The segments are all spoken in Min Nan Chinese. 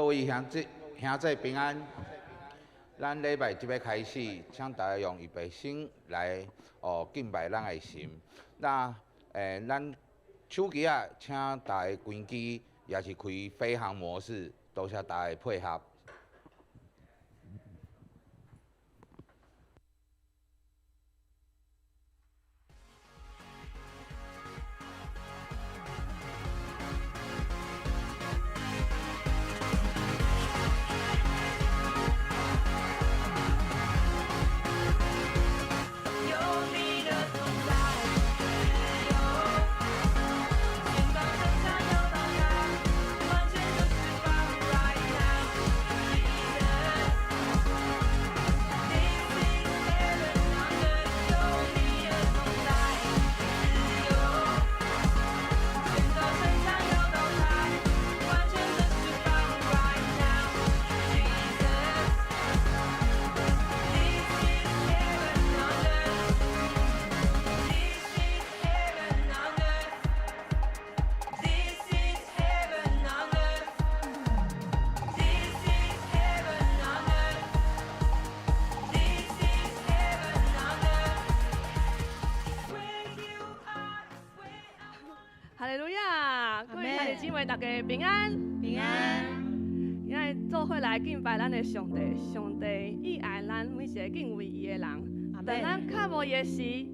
各位兄弟兄姊平安。咱禮拜這欲開始，請大家用預備心來哦敬拜咱的神。那咱手機仔，請大家關機，抑是開飛行模式，多謝大家配合。有你的同在，自由，肩膀上山有到達，完全的釋放。Right now, Jesus, this is heaven on earth。有你的同在，自由，宣告神將要到達，完全的釋放。Right now, Jesus, this is heaven on earth。This is heaven on earth. This is heaven on earth. This is heaven on earth. This is heaven on earth. Where you are is where I want. 哈利路亞！各位兄弟姊妹，大家平安。平安。今日做伙來敬拜咱的上帝，上帝伊愛咱每一個敬畏伊的人。當咱渴慕伊的時，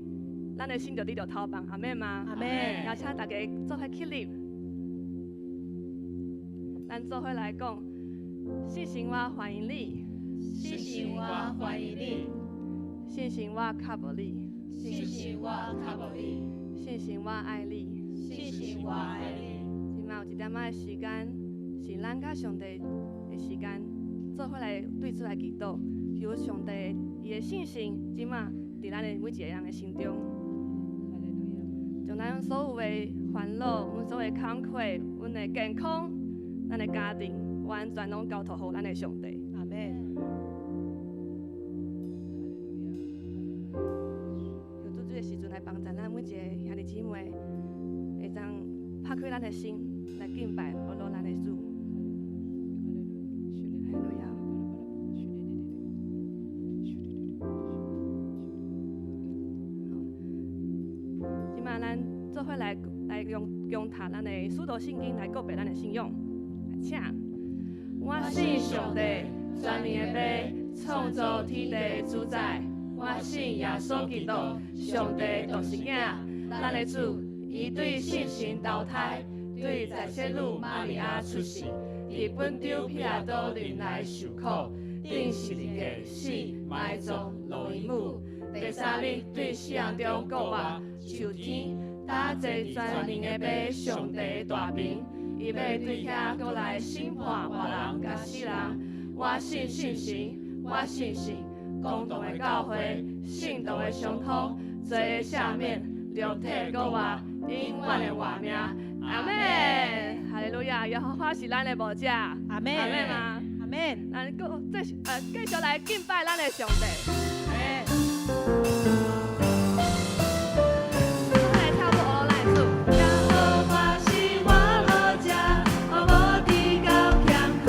咱的心就得著頭放，阿們嗎？阿們。邀請大家做伙起立，咱做伙來講，信神我歡迎你，信神我歡迎你，信神我渴慕你，信神我渴慕你，信神我愛你。信神我愛你。這馬有一點仔的時間，是咱佮上帝的時間，做伙來對主來祈禱，求上帝伊的信心，這馬佇咱的每一個人的心中，將咱所有的煩惱、阮所有的工課、阮的健康、咱的家庭，完全攏交託予咱的上帝。阿們。求主這个時陣來幫助咱每一個兄弟姊妹，會當拍開咱的心來敬拜、阿羅咱的主。哈利路亞。好，這馬咱做伙來來用用讀咱的使徒信經來告白咱的信仰。請，我信上帝，全能的父，創造天地的主宰。我信耶穌基督，上帝獨生囝，咱的主，伊對聖神投胎，對在聖女瑪利亞出世，佇本丟彼拉多忍耐受苦，釘十字架死埋葬落陰府，第三日對死人中復活，上天，搭坐全能的父上帝大爿，伊欲對遐閣來審判活人佮死人。我信聖神，我信信公同的教會，聖徒的相通，罪的赦免，肉體的復活，永遠的活命。阿們。哈利路亞！耶和華是咱的牧者。阿們。阿們嗎？阿們。咱閣繼續來敬拜咱的上帝。阿們。來跳舞，學來主。耶和華是我牧者，我無致到欠缺。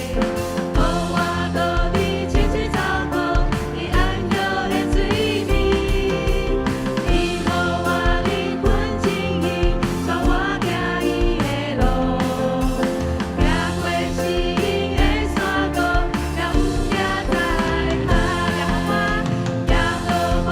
予我倒佇青翠草坡，伊安歇的水邊。伊予我靈魂清意，帶我行伊的路。行過死蔭的山谷，也毋驚災害。耶和華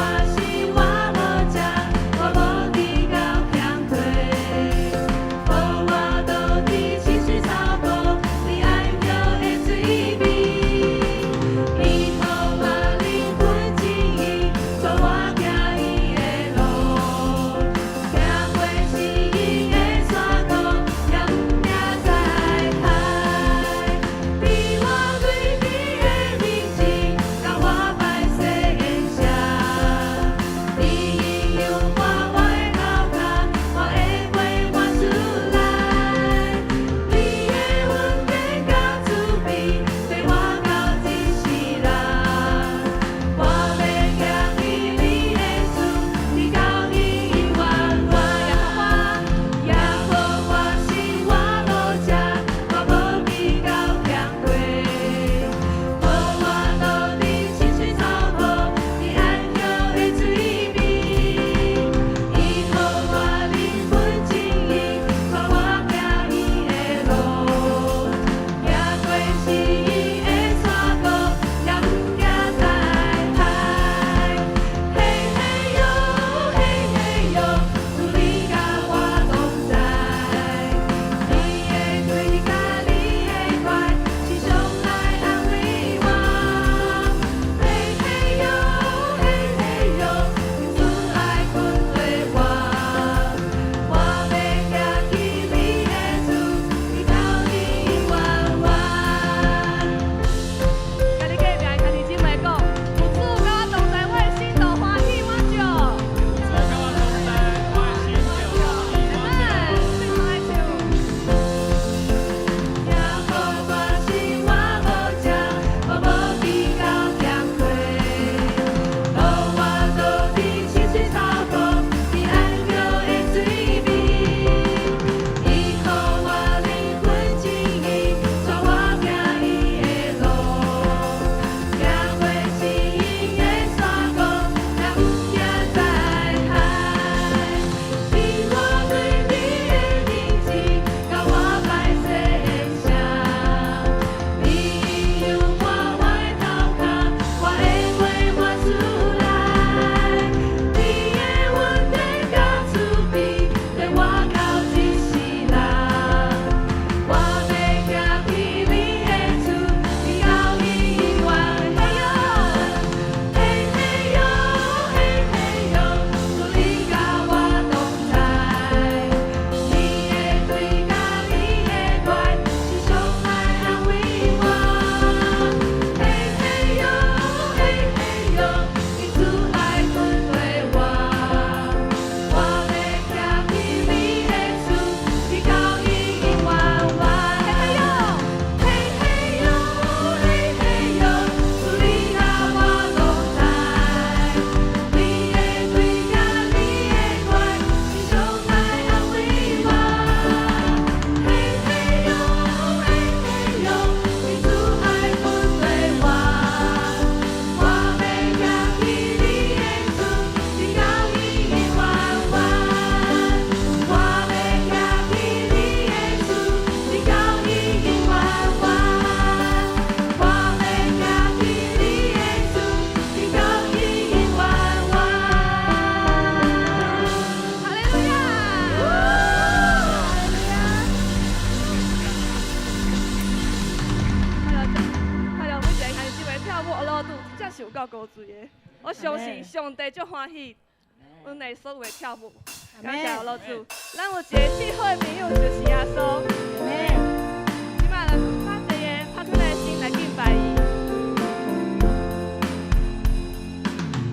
老主真正是有夠高水的，我相信上帝足歡喜阮的所有的跳舞。感謝老主，咱有一个至好的朋友就是耶穌。這擺咱拍一个拍出來的心來敬拜伊。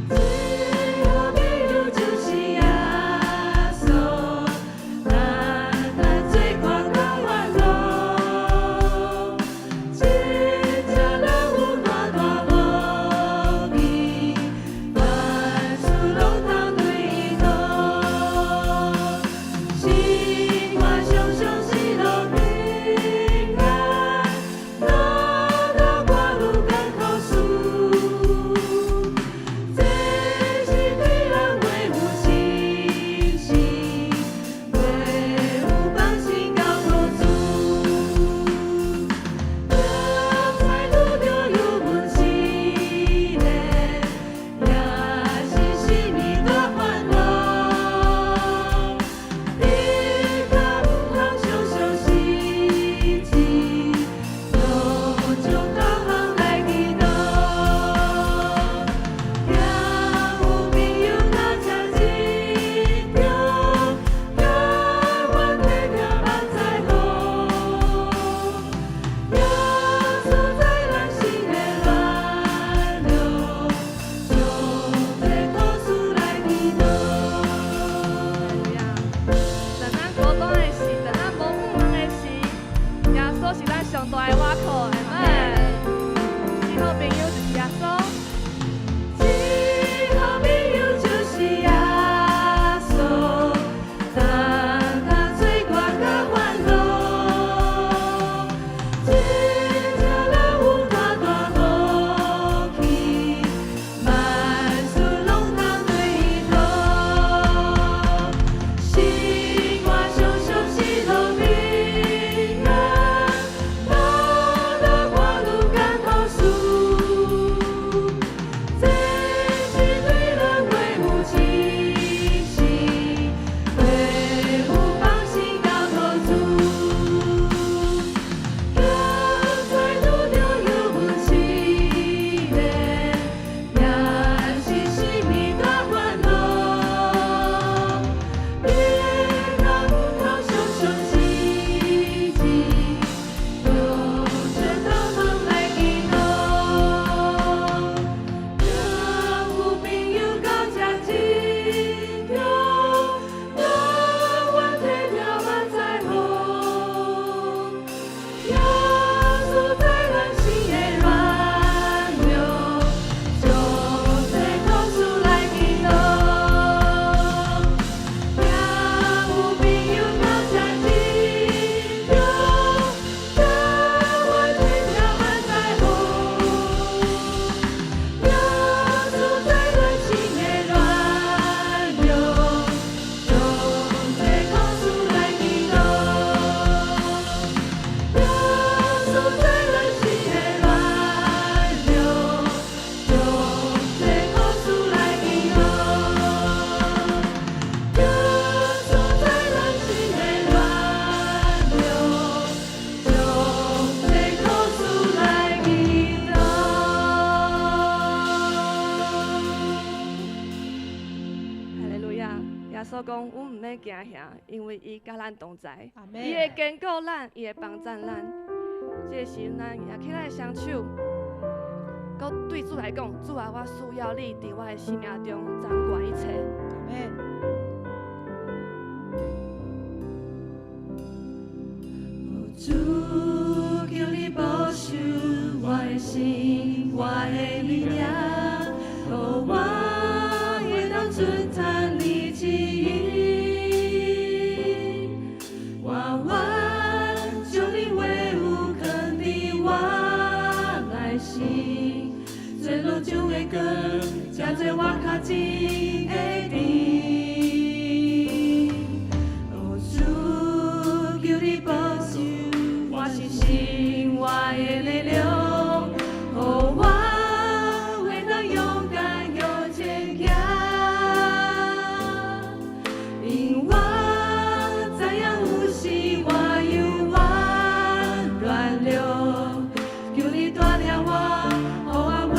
最好朋友就是耶穌，咱咱做伴到軟弱，真正咱有大大福氣，凡事攏通對伊講，生活常常喜樂平安，哪若我愈艱苦事。這是對咱話有信心，話有放心交託主。才拄著油溫試煉，也是生命大煩惱。你較毋通常常失志，路將導航來祈禱。若有朋友到這一中，甘願體疼目知好。耶穌在咱心的軟弱，將這苦事來祈禱。當咱孤單的時，當咱無盼望的時，耶穌是咱上大的倚靠，阿們。至好朋友就是耶穌。至好朋友就是耶穌，當他做我較煩惱，真正咱有大大福氣，萬事攏通對伊講，生活常常喜樂平安，哪若我愈艱苦事。這是對咱話有信心，話有放心交託主。才拄著油溫試煉，也是生命大煩惱。你較毋通常常失志，用這導航來祈禱。若有朋友到這一中，甘願體疼目知好。耶穌在咱心的軟弱，將這苦事來祈禱。若有朋友到這一中，甘願體疼目知好。耶穌在咱心的軟弱，將這苦事來祈禱。耶穌在咱心的軟弱，將這苦事來祈禱。耶穌在咱心的軟弱，將這苦事來祈禱。哈利路亞！耶穌講，阮毋免驚嚇，因為伊佮咱同在，伊會堅固咱，伊會幫贊咱。這個時陣，咱舉起咱的雙手，閣對主來講：主啊，我需要你佇我的生命中掌管一切。阿們。主，求你保守我的心，我的意念，予我會當遵行你旨意。我願將你話語藏佇我內心，做路上的光，才做我跤前的燈。哦，主，求你保守我信心，我的力量，予我會當勇敢向前行。因我知影有時我猶原軟弱，求你帶領我，予我袂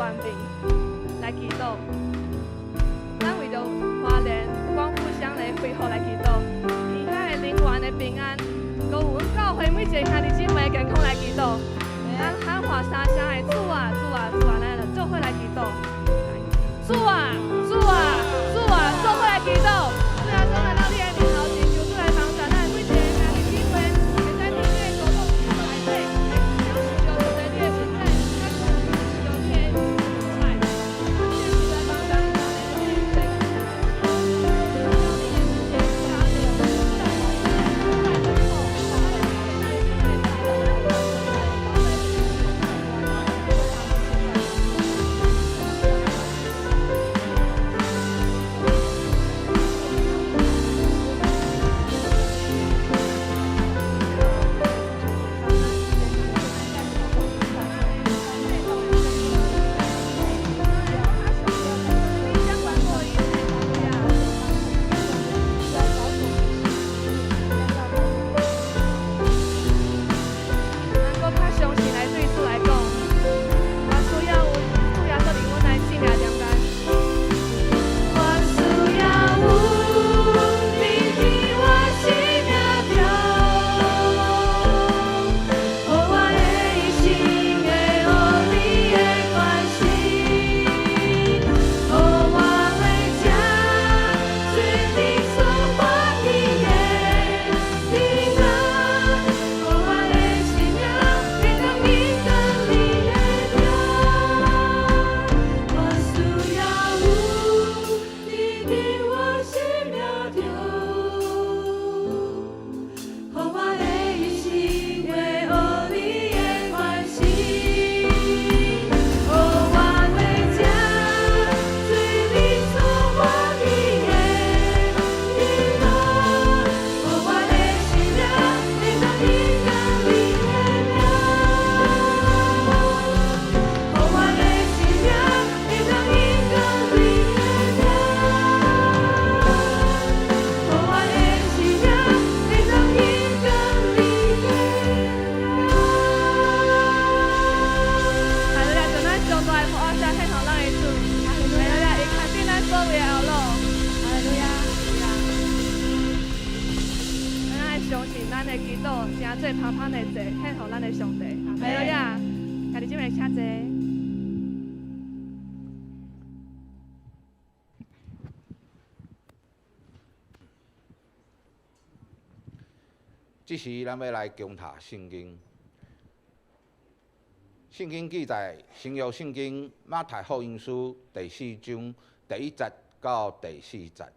權柄來祈禱。咱為著花蓮光復鄉的恢復來祈禱，伊遐的靈魂的平安，閣有阮教會每一個兄弟姊妹的健康來祈禱。咱喊話三聲的主啊主啊主啊，咱就做伙來祈禱。主啊主啊主啊，做伙來祈禱。主耶穌來到你的面頭前，求主來幫助咱每一個兄弟姊妹，會使佇你的國度內底，來享受著上帝你的存在，來享受著你的愛。謝謝來幫助咱每一個。咱閣較相信來對主來講，我需要有主耶穌佇阮的生命中間。我需要有你佇我生命中，予我的一生會予你的關心，予我會吃做你所歡喜的平安，予我的生命會當印著你的名。我需要有你佇我生命中，予我的一生會予你的關心，予我會吃做你所歡喜的平安，予我的生命會當印著你的名，予我的生命會當印著你的名，予我的生命會當印著你的名。哈利路亞，將咱上大的噗仔聲獻予咱的主。哈利路亞，伊牽引咱所有的後路。哈利路亞，咱愛相信咱的祈禱，誠做香香的祭，獻予咱的上帝。哈利路亞，兄弟姊妹請坐。這時，咱欲來恭讀聖經。聖經記載，新約聖經馬太福音書第四章第一節到第四節，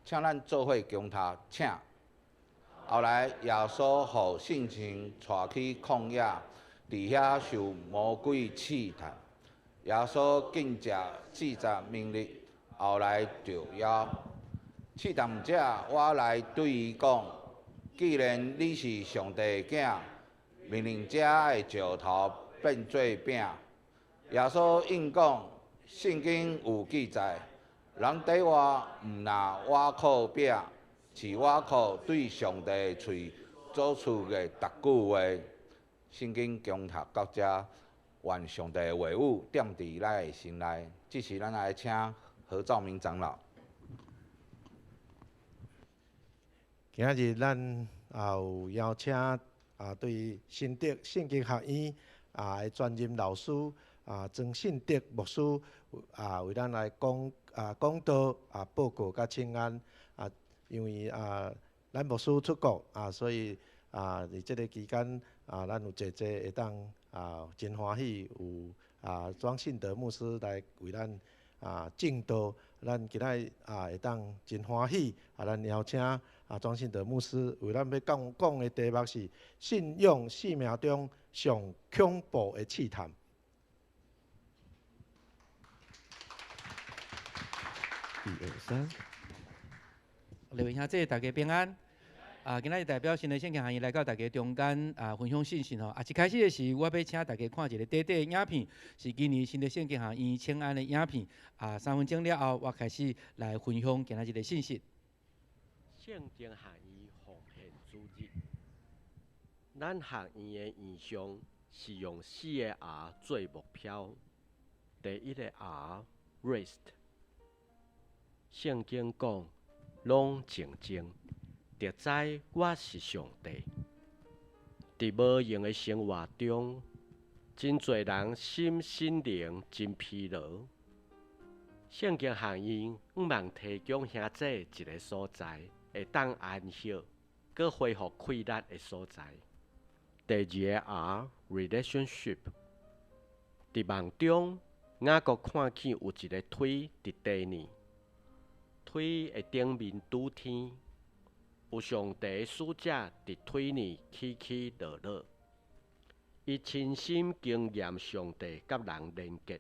請咱做伙恭讀，請。後來，耶穌予聖靈帶去曠野，佇遐受魔鬼試探。耶穌禁食40暝日，後來著枵。試探者倚來對伊講：既然你是上帝的囝，命令遮的石頭變做餅。耶穌應講：聖經有記載，人得活毋若倚靠餅，是倚靠對上帝的喙所出的逐句話。聖經恭讀到遮，願上帝的話語踮佇咱的心內。這時，咱來請何兆明長老。今仔日咱也有邀請啊，對新竹聖經學院啊的專任老師啊莊信德牧師啊，為咱來講啊講道啊報告佮請安啊，因為啊咱牧師出國啊，所以啊佇這个期間啊，咱有濟濟會當啊真歡喜有啊莊信德牧師來為咱啊證道，咱今仔日啊會當真歡喜啊，咱邀請啊莊信德牧師為咱欲講講的題目是信仰生命中上恐怖的試探。一二三，各位兄弟，大家平安。啊，今仔日代表新的聖經學院來到大家中間啊，分享信息吼。啊，一開始的時，我欲請大家看一个短短的影片，是今年新的聖經學院請安的影片。啊，3分鐘了後，我開始來分享今仔日的信息。聖經學院奉獻主日，咱學院的院長是用四个 R 做目標。第一个 R，rest。圣经讲，拢静静，就知我是上帝。伫无闲的生活中，真济人心心灵真疲劳。圣经学院向望提供兄姊一个所在，会当安息，阁恢复气力的所在。第二个 R，relationship。伫梦中，雅各看见有一个梯伫地呢，梯的顶面拄天，有上帝的使者伫梯呢起起落落。伊亲身经验上帝佮人连结。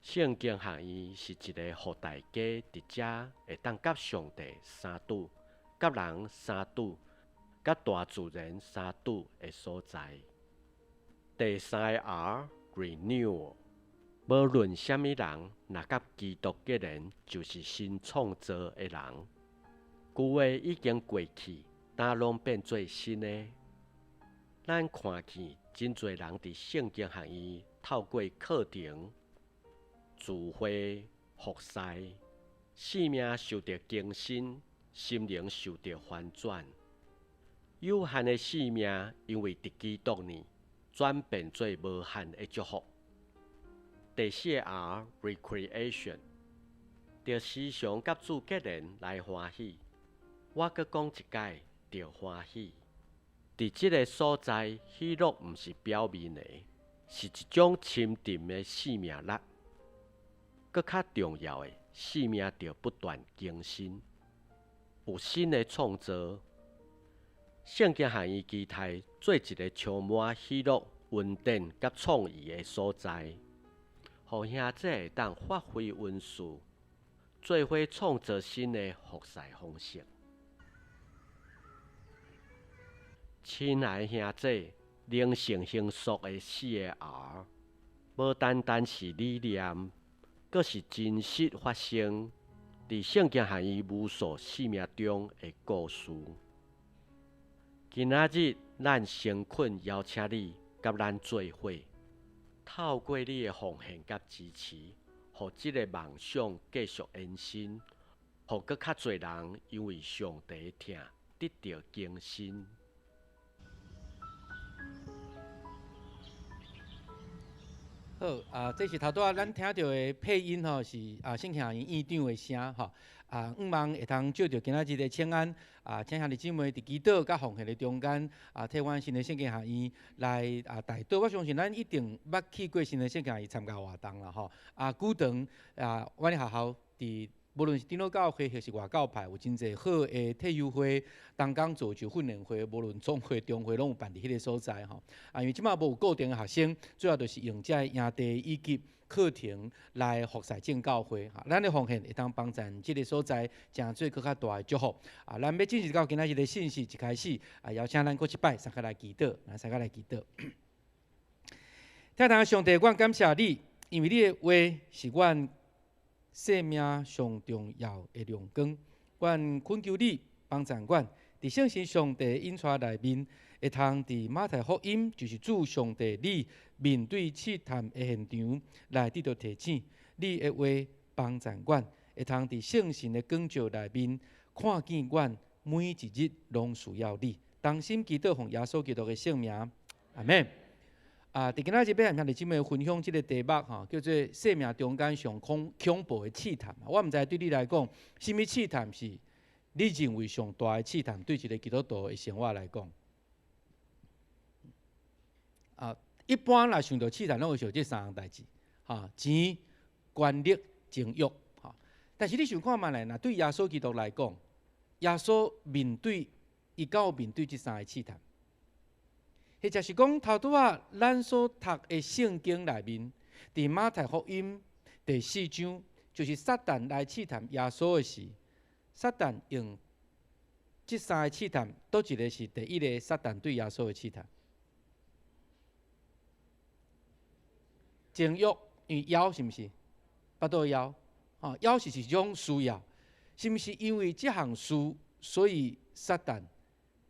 圣经学院是一个予大家伫遮会当佮上帝相拄、佮人相拄、佮大自然相拄的所在。第三个 R，Renewal。无论啥物人，若佮基督结连，就是新创造的人。旧的已经过去，今拢变做新的。咱看见真济人伫圣经学院透过课程、聚会、服侍，生命受著更新，心灵受著翻转。有限的生命，因为伫基督呢，转变做无限的祝福。第四个 R，Recreation，著时常佮主结连来欢喜。我阁讲一摆，著欢喜。伫这个所在，喜乐毋是表面的，是一种深沉的生命力。阁较重要的，生命著不断更新，有新的创造。圣经学院期待做一个充满喜乐、恩典佮创意的所在，予兄姊会当发挥恩赐，做伙创造新的服侍方式。亲爱的兄姊，灵性形塑的四个 R，无单单是理念，阁是真实发生伫圣经学院无数生命中的故事。今仔日，咱诚恳邀请你佮咱做伙，透过你的奉献佮支持，予这个梦想继续延伸，予阁较济人因为上帝的疼得著更新。好啊，这是头拄仔咱听著的配音吼，是啊，圣经学院院长的声吼。啊，向望会通借著今仔日的请安啊，请兄弟姊妹伫祈祷佮奉献的中间啊，替阮新的圣经学院来啊代祷。我相信咱一定捌去过新的圣经学院参加活动啦吼。啊，古长啊，阮的学校伫无论是长老教会或是外教派，有真济好的退休会、同工造就训练会，无论总会、中会，拢有办伫彼个所在吼。啊，因为这马无有固定的学生，主要就是用这个营地以及课程来服侍正教会。哈，咱的奉献会当帮助这个所在，成做阁较大的祝福。啊，咱欲进入到今仔日的信息，一开始啊，邀请咱阁一摆，三个来祈祷，咱三个来祈祷。天父上帝，阮感谢你，因为你的话是阮生命上重要的亮光。阮恳求你帮助阮，伫圣神上帝引带内面，会通伫马太福音，就是主上帝你面对试探的现场来得著提醒。你的话帮助阮，会通伫圣神的光照内面，看见阮每一日拢需要你。同心祈祷，奉耶稣基督的圣名，阿们。啊，伫今仔日欲和兄弟姊妹分享这个题目吼，叫做生命中间上恐恐怖的试探。我毋知对你来讲，啥物试探是你认为上大的试探？对一个基督徒的生活来讲，啊，一般若想著试探，拢会想这三项代志，哈，钱、权力、情欲，哈。但是你想看觅咧，若对耶稣基督来讲，耶稣面对伊敢有面对这三个试探？或者是讲，头拄仔咱所读的圣经内面，伫马太福音第四章，就是撒旦来试探耶稣的时，撒旦用这三个试探，佗一个是第一个撒旦对耶稣的试探？情欲，因为枵是毋是？腹肚枵，吼，枵是一种需要，是毋是因为这项事，所以撒旦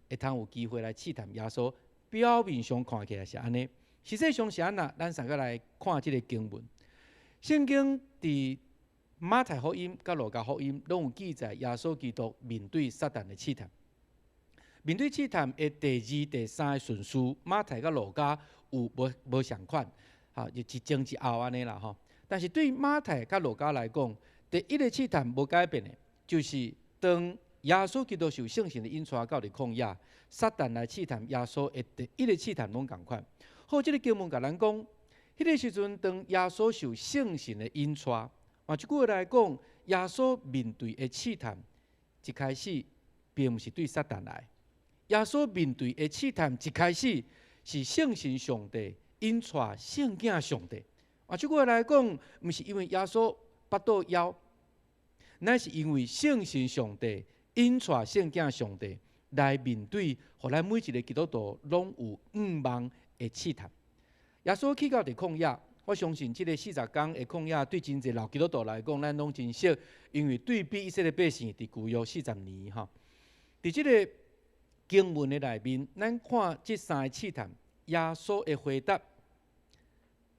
会通有机会来试探耶稣？表面上看起来是按呢，实际上是按怎？咱三个来看这个经文。聖經佇馬太福音佮路加福音攏有記載，耶穌基督面對撒旦的試探。面對試探的第二、第三個順序，馬太佮路加有無仝款，哈，就一前一後按呢啦吼。但是對馬太佮路加來講，第一個試探無改變的，就是當耶穌基督受聖神的引帶到佇曠野，撒旦來試探耶穌的第一個試探攏仝款。好，這個經文共咱講，彼個時陣當耶穌受聖神的引帶，換一句話來講，耶穌面對的試探，一開始並毋是對撒旦來。耶穌面對的試探，一開始是聖神上帝引帶聖囝上帝。換一句話來講，毋是因為耶穌腹肚枵，乃是因為聖神上帝引帶聖囝上帝來面對，予咱每一個基督徒攏有向望的試探。耶穌去到佇曠野，我相信這個40工的曠野對真濟老基督徒來講，咱攏真熟，因為對比以色列百姓佇舊約40年吼，佇這個經文的內面，咱看這三个試探，耶穌的回答，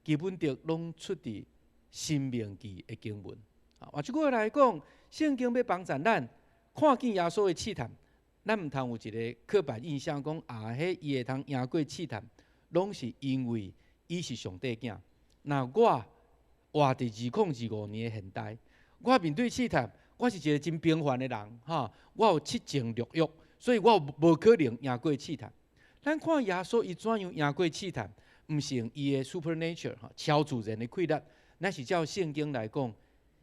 基本上攏出佇申命記的經文。啊，換一句話來講，聖經欲幫助咱看見耶穌的試探，咱毋通有一个刻板印象，講啊，彼伊會通贏過試探，攏是因為伊是上帝囝。若我活佇2025年的現代，我面對試探，我是一个真平凡的人，吼，我有七情六欲，所以我無可能贏過試探。咱看耶穌伊怎樣贏過試探，毋是用伊的 supernature 吼，超自然的氣力，乃是照聖經來講，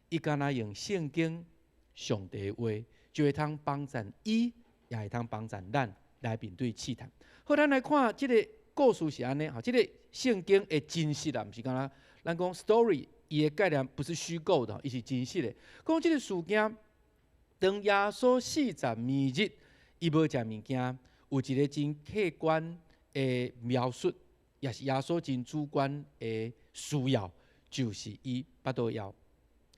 伊敢若用聖經上帝的話，就會通幫助伊，也會通幫助咱來面對試探。好，咱來看這个故事是按呢，吼，這个聖經的真實啊，毋是敢若咱講 story，伊的概念不是虛構的，伊是真實的。講這个事件，當耶穌40餘日，伊無食物件，有一个真客觀的描述，也是耶穌真主觀的需要，就是伊腹肚枵。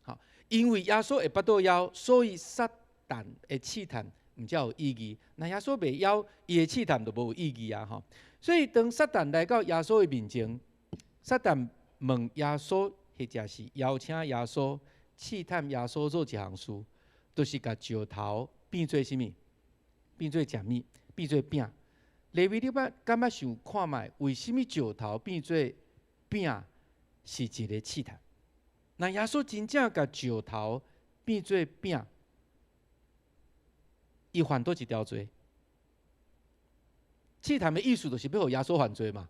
好，因為耶穌會腹肚枵，所以撒旦的試探毋才有意義。若耶穌袂枵，伊的試探就無意義啊！吼，所以當撒旦來到耶穌的面前，撒旦問耶穌，或者是邀請耶穌試探耶穌做一項事，就是共石頭變做啥物？變做食物，變做餅。雷威，你捌敢捌想看覓？為啥物石頭變做餅是一个試探？若耶穌真正共石頭變做餅，伊犯佗一條罪？試探的意思就是欲予耶穌犯罪嘛，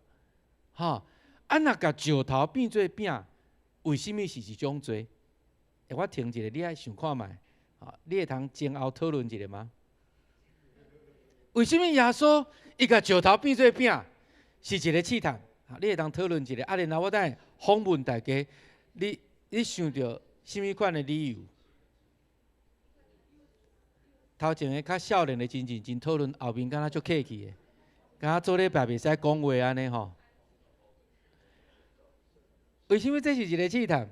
吼！啊，若共石頭變做餅，為啥物是一種罪？欸，我停一下，你愛想看覓？你會通前後討論一下嗎？為啥物耶穌伊共石頭變做餅是一个試探？你會當討論一下，啊，然後我等下訪問大家，你想著啥物款的理由？頭前个較少年的真認真討論，後面敢若足客氣的，敢若做禮拜袂使講話按呢吼？為啥物這是一个試探？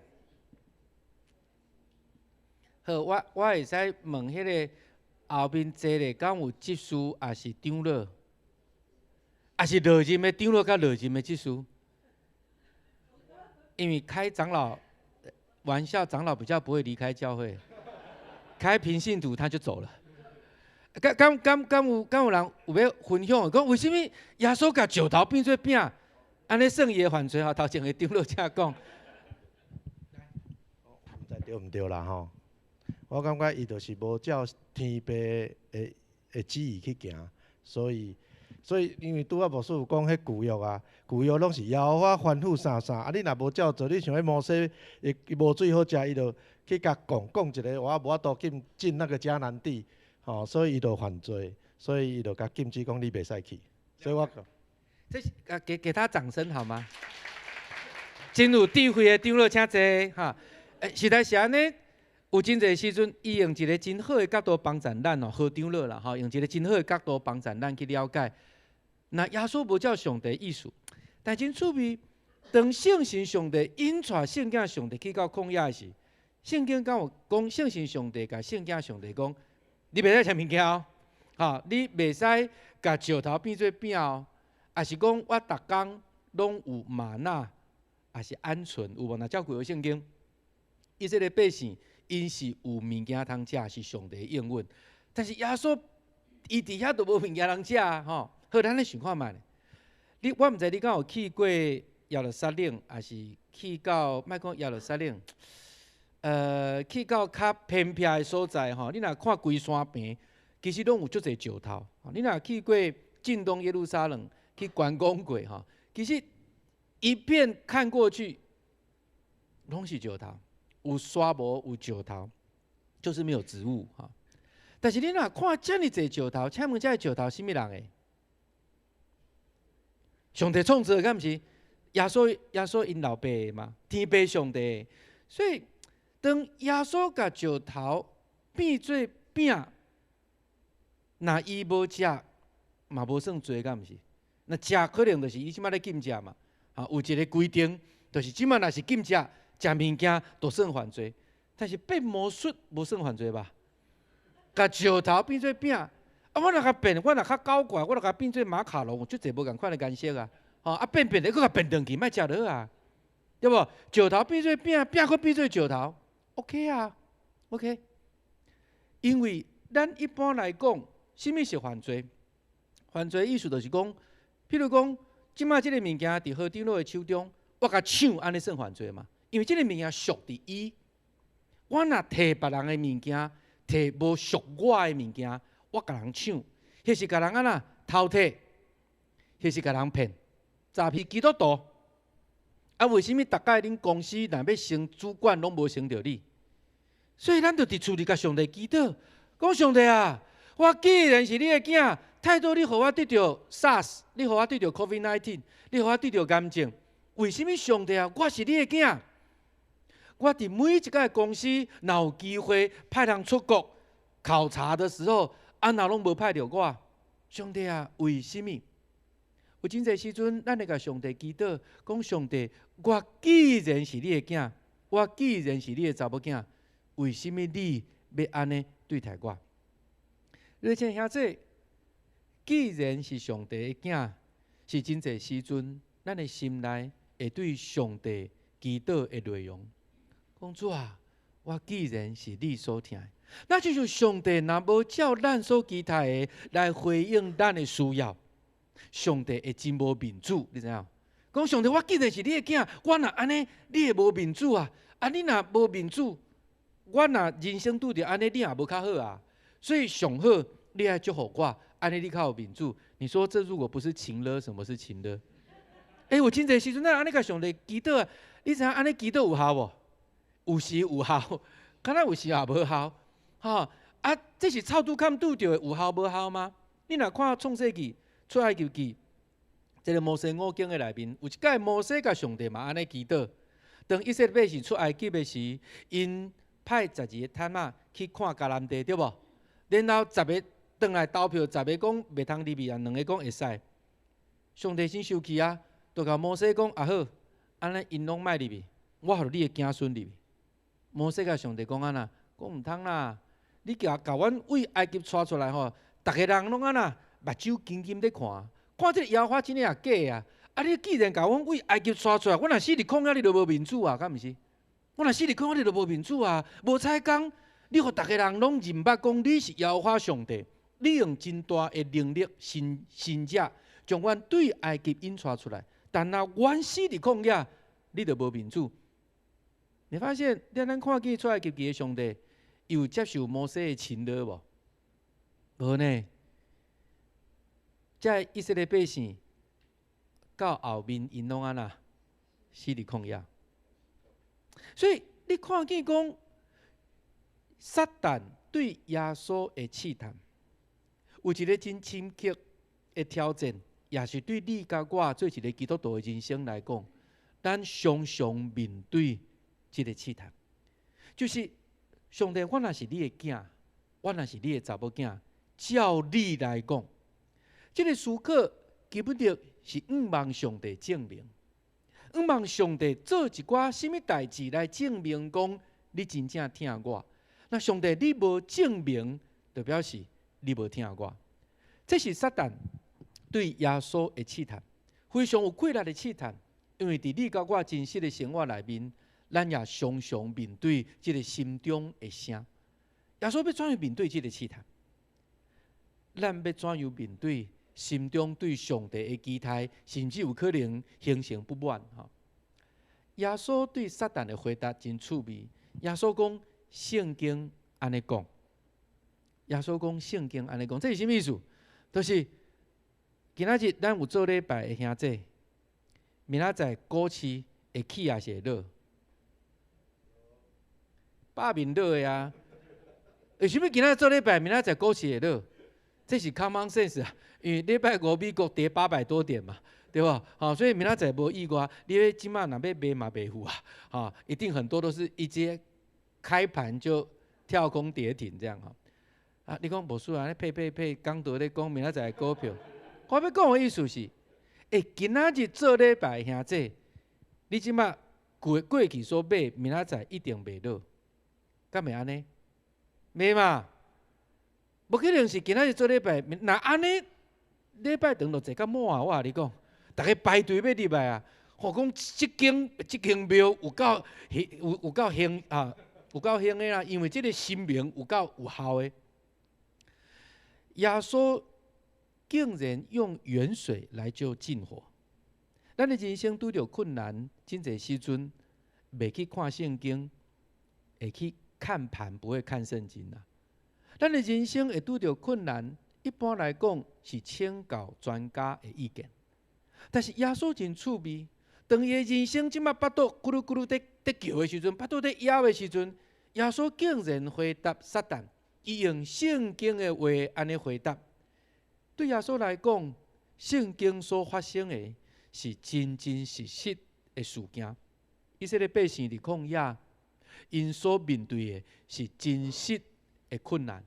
好，我會使問彼个後面坐的敢有執事，抑是長老？抑是落任的長老佮落任的執事？因為開長老玩笑，長老比較不會離開教會，開平信徒他就走了。敢有人有欲分享？講為啥物耶穌共石頭變做餅，按呢算伊的犯罪吼？頭前个長老請講。毋知對毋對啦吼？我感覺伊就是無照天父的旨意去行，所以因為拄仔牧師有講彼舊約啊，舊約攏是耶和華吩咐啥啥，啊你若無照做，你像彼摩西，伊無水好食，伊就去共講講一个，我無法度進那個迦南地，吼，所以伊就犯罪，所以伊就共禁止講你袂使去，所以我這是啊，給他掌聲好嗎？真有智慧的長老請坐哈，欸，實在是按呢。有真濟時陣，伊用一个真好的角度幫助咱哦，何長老啦吼，用一个真好的角度幫助咱去了解。若耶穌無照上帝意思，但真趣味，當聖神上帝引帶聖囝上帝去到曠野時，聖經敢有講聖神上帝共聖囝上帝講，你袂使食物件哦，吼，你袂使共石頭變做餅哦，抑是講我逐工攏有嗎哪，抑是鵪鶉有無？若照舊約聖經。以色列百姓𪜶是有物件通食，是上帝應允。但是耶穌伊佇遐都無物件通食啊！吼，好，咱來想看覓。你我毋知你敢有去過耶路撒冷，抑是去到莫講耶路撒冷，去到較偏僻的所在吼，你若看規山邊，其實攏有足濟石頭。你若去過近東耶路撒冷去觀光過吼，其實一片看過去，攏是石頭，有沙無有石頭，就是沒有植物哈。但是你若看遮爾濟石頭，請問這个石頭啥物人的？上帝創造的，敢毋是？耶穌𪜶老爸的嘛，天父上帝。所以當耶穌共石頭變做餅，若伊無食，嘛無算罪，敢毋是？若食可能就是伊這擺咧禁食嘛。啊，有一个規定，就是這擺若是禁食，食物件就算犯罪。但是變魔術無算犯罪吧？共石頭變做餅，啊！我若共變，我若較狡怪，我若共變做馬卡龍，有足濟無仝款的顏色啊！吼啊變變咧，閣共變轉去，莫食落啊，對無？石頭變做餅，餅閣變做石頭，OK 啊，OK。因為咱一般來講，啥物是犯罪？犯罪意思就是講，譬如講，這擺這个物件佇何長老的手中，我共搶，按呢算犯罪嘛？因為這个物件屬佇伊，我若提別人的物件，提無屬我的物件，我共人搶，彼是共人按怎偷提，彼是共人騙，詐騙基督徒。啊，為啥物逐擺恁公司若欲升主管，攏無升著你？所以咱就佇厝裡共上帝祈禱，講上帝啊，我既然是你的囝，態度你予我得著 SARS，你予我得著 COVID-19，你予我得著癌症，為啥物上帝啊？我是你的囝，我佇每一間公司，若有機會派人出國考察的時候，啊，若攏無派著我，上帝啊，為啥物？有真濟時陣，咱會共上帝祈禱，講上帝，我既然是你的囝，我既然是你的查某囝，為啥物你欲按呢對待我？你親兄弟，既然是上帝的囝，是真濟時陣，咱的心內會對上帝祈禱的內容，講主啊，我既然是你所疼的，那就是上帝若無照咱所期待的來回應咱的需要，上帝會真無面子，你知影？講上帝，我既然是你的囝，我若按呢，你會無面子啊？啊，你若無面子，我若人生拄著按呢，你也無較好啊。所以上好，你愛祝福我，按呢你較有面子。你說這如果不是情勒，什麼是情勒？欸，有真濟時陣，咱按呢共上帝祈禱啊，你知影按呢祈禱有效無？有時有效，敢若有時也無效。吼啊，這是臭拄坎拄著的有效無效嗎？你若看創世記、出埃及記，這个摩西五經的內面，有一擺摩西共上帝嘛按呢祈禱。當以色列百姓出埃及的時，𪜶派十二个探馬去看迦南地，對無？然後十个轉來投票，十个講袂通入去啊，兩个講會使。上帝真生氣啊，就共摩西講：啊好，按呢𪜶攏莫入去，我予你的子孫入去。摩西共上帝講按怎？講毋通啦！你共共阮對埃及帶出來吼，逐个人攏按怎目睭金金咧看，看這个耶和華真正也假啊！啊，你既然共阮對埃及帶出來，阮若死佇曠野，你就無面子啊，敢毋是？阮若死佇曠野，你就無面子啊！無彩工，你予逐个人攏認捌講你是耶和華上帝，你用真大的能力、神神蹟，將阮對埃及引帶出來。但若阮死佇曠野，你就無面子。你發現，咱看見出埃及記的上帝，有接受摩西的情勒無？無呢。這以色列百姓到後面，𪜶攏按怎死佇曠野。所以你看見講，撒旦對耶穌的試探，有一个真深刻的挑戰，也是對你佮我做一个基督徒的人生來講，咱常常面對這个試探，就是上帝，我若是你的囝，我若是你的查某囝，照你來講，這个思考基本上是向望上帝證明，向望上帝做一寡啥物代誌來證明講你真正疼我。那上帝你無證明，就表示你無疼我。這是撒旦對耶穌的試探，非常有氣力的試探，因為佇你佮我真實的生活內面，咱也常常面對這个心中的聲。耶穌欲怎樣面對這个試探？咱欲怎樣面對心中對上帝的期待，甚至有可能形成不滿？吼！耶穌對撒旦的回答真趣味。耶穌講聖經按呢講，耶穌講聖經按呢講，這是啥物意思？就是今仔日咱有做禮拜的兄弟，明仔載股市會起抑是會落？百面落的啊！為啥物今仔日做禮拜，明仔載股市會落？這是 common sense 啊！因為禮拜五美國跌800多點嘛，對無？吼，所以明仔載無意外，你欲這馬若欲賣嘛袂赴啊！吼，一定很多都是一接開盤就跳空跌停這樣吼。啊，你講無輸啊？你呸呸呸，講道咧講明仔載股票。我欲講的意思是，今仔日做禮拜兄弟，你這馬過過去所買，明仔載一定袂落，敢會按呢？袂嘛？無可能是今仔日做禮拜，若按呢禮拜堂就坐較滿啊！我共你講，逐家排隊欲入來啊！吼，講這間廟有夠有有夠興啊，有夠興的啦，因為這个神明有夠有效的。耶穌竟然用遠水來救近火。咱的人生拄著困難，真濟時陣袂去看聖經，會去看盤，不會看聖經啦。咱的人生會拄著困難，一般來講是請教專家的意見。但是耶穌真趣味，當伊的人生這馬腹肚咕嚕咕嚕佇佇叫的時陣，腹肚佇枵的時陣，耶穌竟然回答撒旦，伊用聖經的話按呢回答。對耶穌來講，聖經所發生的是真真實實的事件。以色列百姓佇曠野，𪜶所面對的是真實的困難。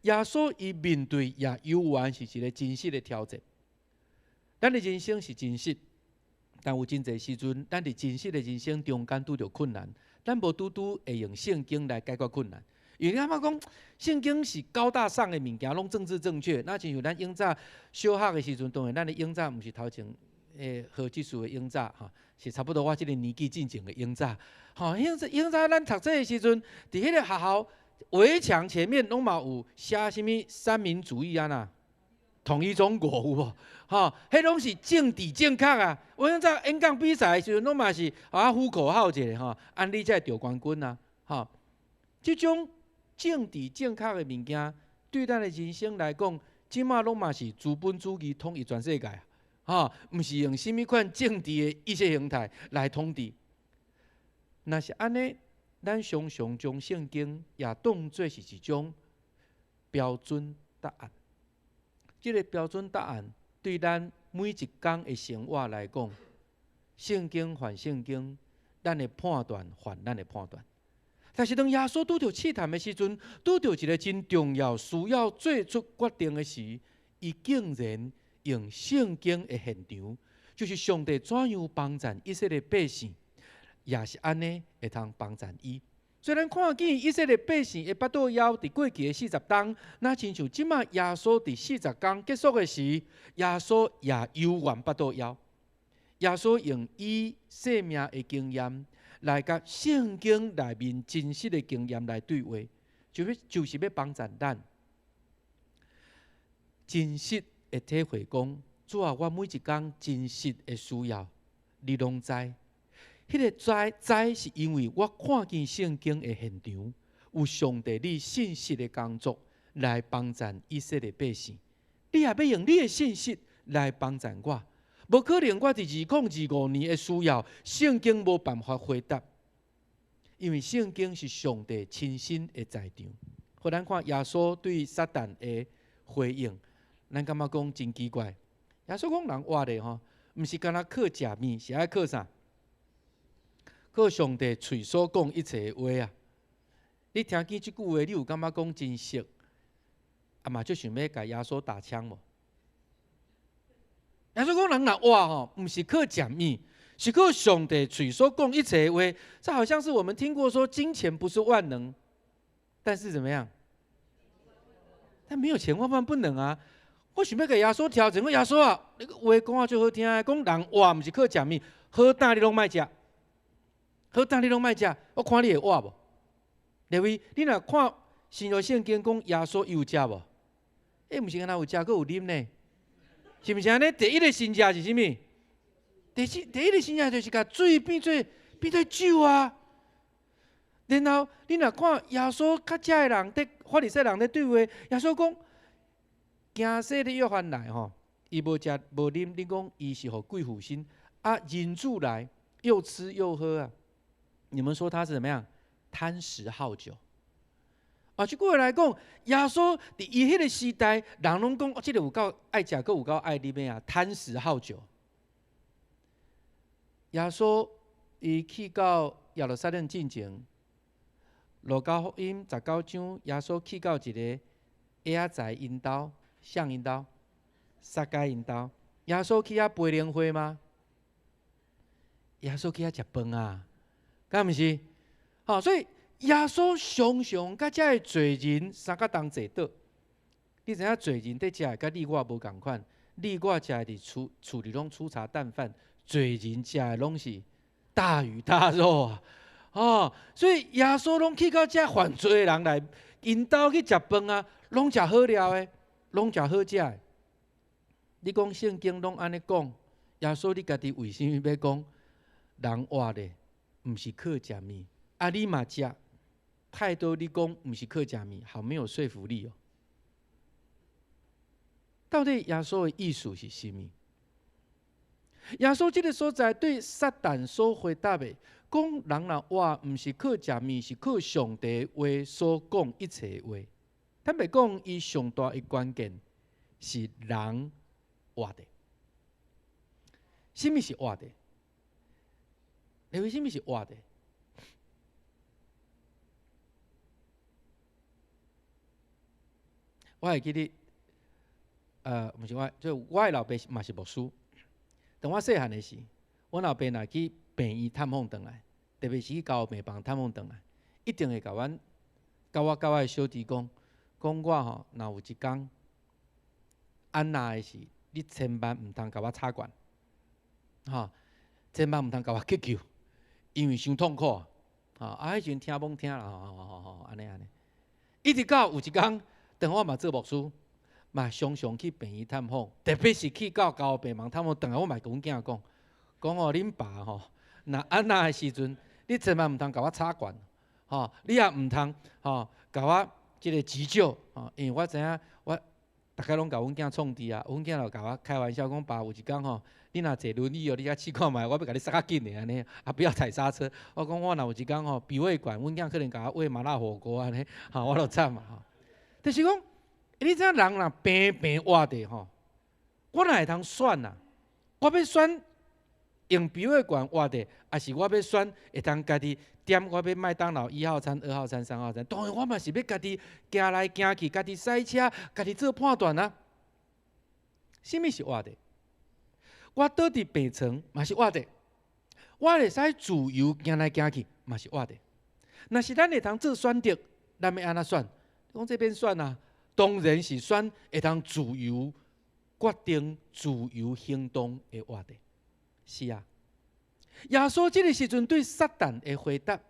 耶穌伊面對也猶原是一个真實的挑戰。咱的人生是真實，但有真濟時陣，咱佇真實的人生中間拄著困難，咱無拄拄會用聖經來解決困難。因為感覺講聖經是高大上的物件，攏政治正確。若親像咱永早小學的時陣，當然咱的永早毋是頭前何技術的永早吼，是差不多我這个年紀進前的永早。吼，永早永早咱讀冊的時陣，佇彼个學校圍牆前面攏嘛有寫啥物三民主義啊呐，統一中國有無？吼，彼攏是政治正確啊！我永早演講比賽的時陣，攏嘛是啊呼口號一下吼，按呢才會得冠軍啊！吼，這種政治正確的物件，對咱的人生來講，這馬攏嘛是資本主義統一全世界啊！吼，毋是用啥物款政治的意識形態來統治。若是按呢，咱常常將聖經也當做是一種標準答案。這个標準答案對咱每一工的生活來講，聖經還聖經，咱的判斷還咱的判斷。但是當耶穌拄著試探的時陣，拄著一个真重要需要做出決定的時，伊竟然用聖經的現場，就是上帝怎樣幫贊以色列百姓，也是按呢會通幫贊伊。雖然看見以色列百姓的腹肚枵，佇過去的40冬，若親像這馬耶穌佇四十工結束的時，耶穌也猶原腹肚枵。耶穌用伊生命的經驗來佮聖經內面真實的經驗來對話，就是欲幫贊咱真實的體會講，主啊，我每一工真實的需要，你攏知。彼个知知是因為我看見聖經的現場，有上帝你信實的工作來幫贊以色列百姓，你也欲用你的信實來幫贊我。無可能，我佇2025年的需要，聖經無辦法回答，因為聖經是上帝親身的在場。予咱看耶穌對撒旦的回應，咱感覺講真奇怪。耶穌講人活的吼，毋是干焦靠食物，是愛靠啥？靠上帝喙所講一切的話啊！你聽見這句話，你有感覺講真熟，啊嘛，就想欲共耶穌打槍無？耶穌講人若活吼，毋是靠食物，是靠上帝喙所講一切的話。這好像是我們聽過說金錢不是萬能，但是怎麼樣？但沒有錢萬萬不能啊！我想欲共耶穌挑戰，我耶穌啊，你話講啊足好聽的，講人活毋是靠食物，好膽你攏莫食。好，等你攏莫食，我看你會活無？列位，你若看新約聖經講耶穌伊有食無？欸，毋是干焦有食，閣有啉呢？是毋是按呢？第一个神跡是啥物？第一个神跡就是共水變做酒啊。然後你若看耶穌佮遮的人佇法利賽人咧對話，耶穌講：驚洗的約翰來吼，伊無食無啉，恁講伊是予鬼附身啊？人子來又吃又喝啊！你們說他是怎麼樣？貪食好酒啊！這句話來講，耶穌佇伊彼个時代，人攏講，這个有夠愛食，閣有夠愛啉的啊！貪食好酒。耶穌伊去到耶路撒冷進前，路加福音19章，耶穌去到一个矮仔𪜶兜，啥𪜶兜？撒該𪜶兜。耶穌去遐培靈會嗎？耶穌去遐食飯啊，敢毋是？吼，所以耶穌常常佮遮个罪人相佮同坐桌。你知影罪人佇食的佮你我無仝款，你我食的佇厝厝裡攏粗茶淡飯，罪人食的攏是大魚大肉啊！哦，所以耶穌攏去到遮犯罪的人來𪜶兜去食飯啊，攏食好料的，攏食好食的。你講聖經攏按呢講，耶穌你家己為啥物欲講人活咧，毋是靠食物？啊，你嘛食太多，你講毋是靠食物，好沒有說服力哦。到底耶穌的意思是啥物？耶穌這个所在對撒旦所回答的，講人若活毋是靠食物，是靠上帝話所講一切話。坦白講，伊上大的關鍵是人活的。啥物是活的？你為啥物是活的？我會記得，毋是我，就我的老爸嘛是牧師。當我細漢的時，阮老爸若去病院探訪轉來，特別是去加護病房探訪轉來，一定會共阮、共我、共我的小弟講，講我吼，若有一工按那的時，你千萬毋通共我插管，吼，千萬毋通共我急救，因為傷痛苦啊！啊，彼時陣聽罔聽啦，吼吼吼吼，按呢按呢，一直到有一工，當我嘛做牧師，嘛常常去病院探訪，特別是去到加護病房探訪，轉來我嘛會共阮囝講，講吼恁爸吼，若按那的時陣，你千萬毋通共我插管，吼，你也毋通吼共我這个急救，吼，因為我知影我逐擺攏共阮囝創治啊，阮囝就共我開玩笑講，爸有一工吼，你若坐輪椅哦，你遮試看覓，我欲共你剎較緊的按呢，啊不要踩剎車。我講我若有一工吼，鼻胃管，阮囝可能共我餵麻辣火鍋按呢，吼，我就慘啊吼。就是講，你知影人若平平活著吼，我哪會通選啊？我欲選用鼻胃管活著，抑是我欲選會當家己點？我欲麥當勞一號餐、二號餐、三號餐，當然我嘛是欲家己行來行去，家己駛車，家己做判斷啊。啥物是活著？我倒佇病床嘛是活著，我會使自由行來行去嘛是活著。若是咱會通做選擇，咱欲按怎選？講這免選啊，當然是選會通自由決定、自由行動的活著。是啊，耶穌這个時陣對撒旦的回答，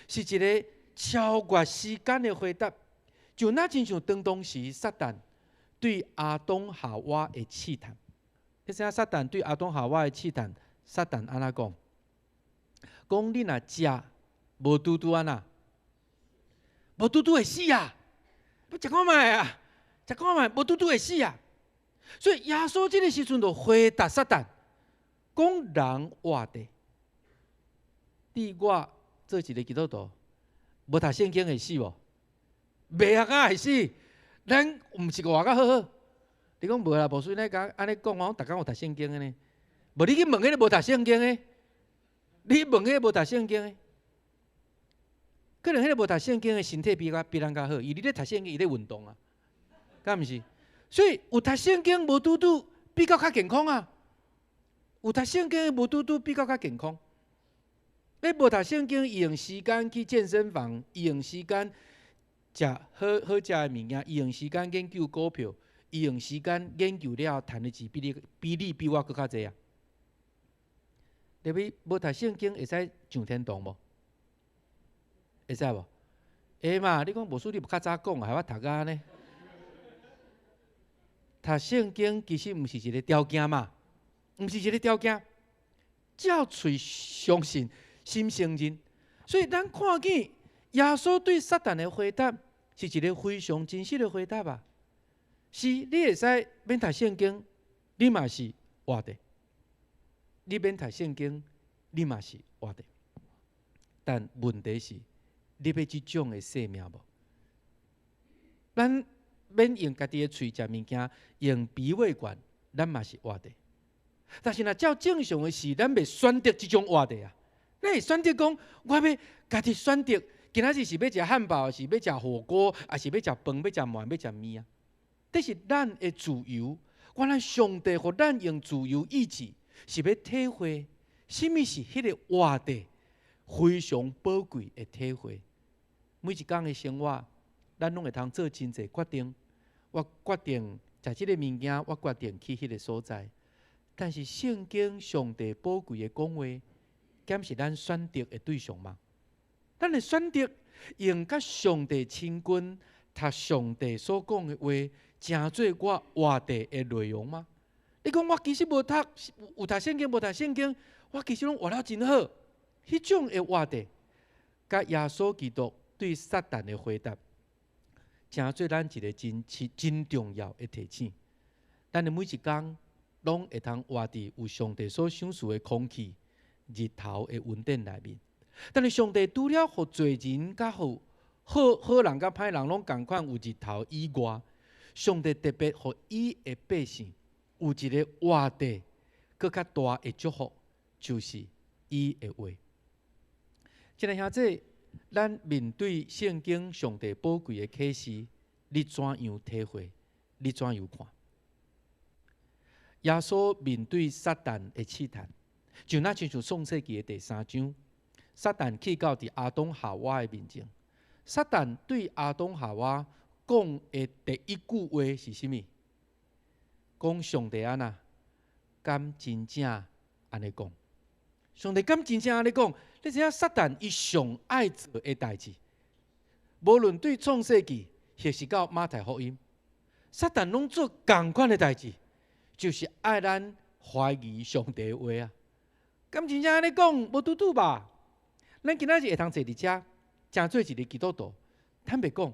是一个超越時間的回答，就若親像當當時撒旦對亞當夏娃的試探。你知影撒旦對亞當夏娃的試探，撒旦按怎講？講你若食，無拄拄按怎？無拄拄會死啊！欲食看覓啊？食看覓，無拄拄會死啊！所以耶穌這个時陣就回答撒旦，講人活著，你我做一个基督徒，無讀聖經會死無？袂啊，敢會死？咱毋是活較好好。你講無啦，無需你講按呢講，我逐工有讀聖經的呢。無你去問彼个無讀聖經的，你問彼个無讀聖經的，可能彼个無讀聖經的身體比咱較好，伊咧讀聖經，伊咧運動啊，敢毋是？所以有讀聖經無拄拄比較較健康啊。有讀聖經的無拄拄比較較健康。你無讀聖經，伊用時間去健身房，伊用時間食好好食的物件，伊用時間研究股票，伊用時間研究了後，趁的錢比你比我閣較濟啊。特別無讀聖經會使上天堂無？會使無？會嘛？你講牧師你較早講，害我讀甲按呢？讀聖經其實毋是一个條件嘛，毋是一个條件。照喙相信，心承認。所以咱看見耶穌對撒旦的回答是一个非常真實的回答吧？是，你會使免讀聖經，你嘛是活的。你免讀聖經，你嘛是活的。但問題是，你欲這種的生命無？咱免用家己的喙食物件，用鼻胃管，咱嘛是活的。但是若照正常的是，咱袂選擇這種活的啊。咱會選擇講，我欲家己選擇，今仔日是欲食漢堡，是欲食火鍋，抑是欲食飯，欲食麵，欲食麵啊？這是咱的自由。原來上帝予咱用自由意志，是欲體會，啥物是彼个活的非常寶貴的體會。每一工的生活，咱攏會通做真濟決定。我決定食這个物件，我決定去彼个所在。但是聖經上帝寶貴的講話，敢是咱選擇的對象嗎？咱的選擇用佮上帝親近，讀上帝所講的話，成做我活的的內容嗎？你講我其實無讀，有讀聖經無讀聖經，我其實攏活了真好。彼種的活的，佮耶穌基督對撒旦的回答，成做咱一个真真重要的提醒。咱的每一工攏會通活佇有上帝所賞賜的空氣、日頭的恩典內面。但是上帝除了予罪人佮予好好人佮歹人攏仝款有日頭以外，上帝特別予伊的百姓有一个活的閣較大的祝福，就是伊的話。親愛兄弟，咱面對聖經上帝寶貴的啟示，你怎樣體會？你怎樣看？耶穌面對撒旦的試探，就若親像創世記的第三章，撒旦去到佇亞當夏娃的面前，撒旦對亞當夏娃講的第一句話是啥物？講上帝按怎？敢真正按呢講？上帝敢真正按呢講？你知影撒旦伊上愛做的代誌，無論對創世記，或是到馬太福音，撒旦攏做仝款的代誌，就是愛咱懷疑上帝的話啊！敢真正按呢講？無拄拄吧？咱今仔日會通坐佇遮，成做一个基督徒。坦白講，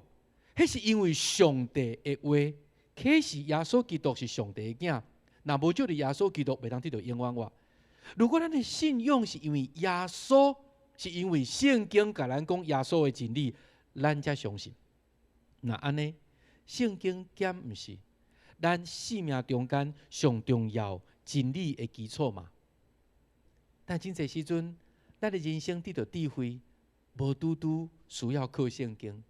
彼是因為上帝的話，啟示耶穌基督是上帝的囝。若無藉著耶穌基督，袂當得著永遠活。如果咱的信仰是因為耶穌，是因為聖經共咱講耶穌的真理，咱才相信。若按呢，聖經敢毋是咱生命中間上重要真理的基礎嗎？但真濟時陣，咱的人生得著智慧，無拄拄需要靠聖經。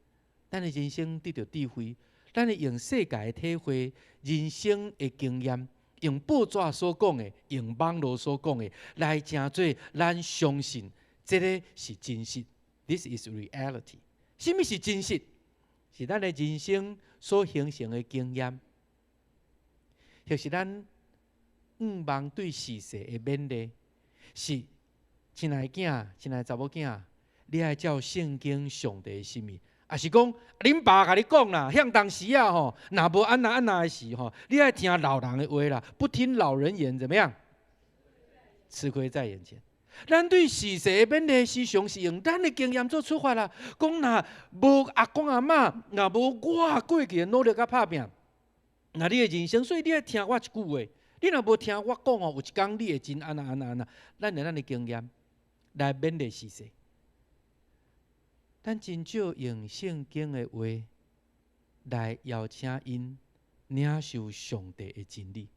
咱的人生得著智慧，咱會用世界的體會、人生的經驗，用報紙所講的，用網路所講的，來成做咱相信，這个是真實。This is reality。啥物是真實？是咱的人生所形成的經驗，或是咱向望對時勢的勉勵。是，親愛囝，親愛查某囝，你愛照聖經上帝的心意，抑是講恁爸共你講啦，向當時啊吼，若無按怎按怎的時吼，你愛聽老人的話啦，不聽老人言怎麼樣？吃虧在眼前。咱對時勢的勉勵，時常是用咱的經驗做出發啦。講若無阿公阿嬤，若無我過去的努力佮拍拚，若你的人生，所以你愛聽我一句話。你若無聽我講哦，有一工你會真按怎按怎按怎。咱用咱的經驗來勉勵時勢。咱真少用聖經的話來邀請𪜶領受上帝的真理。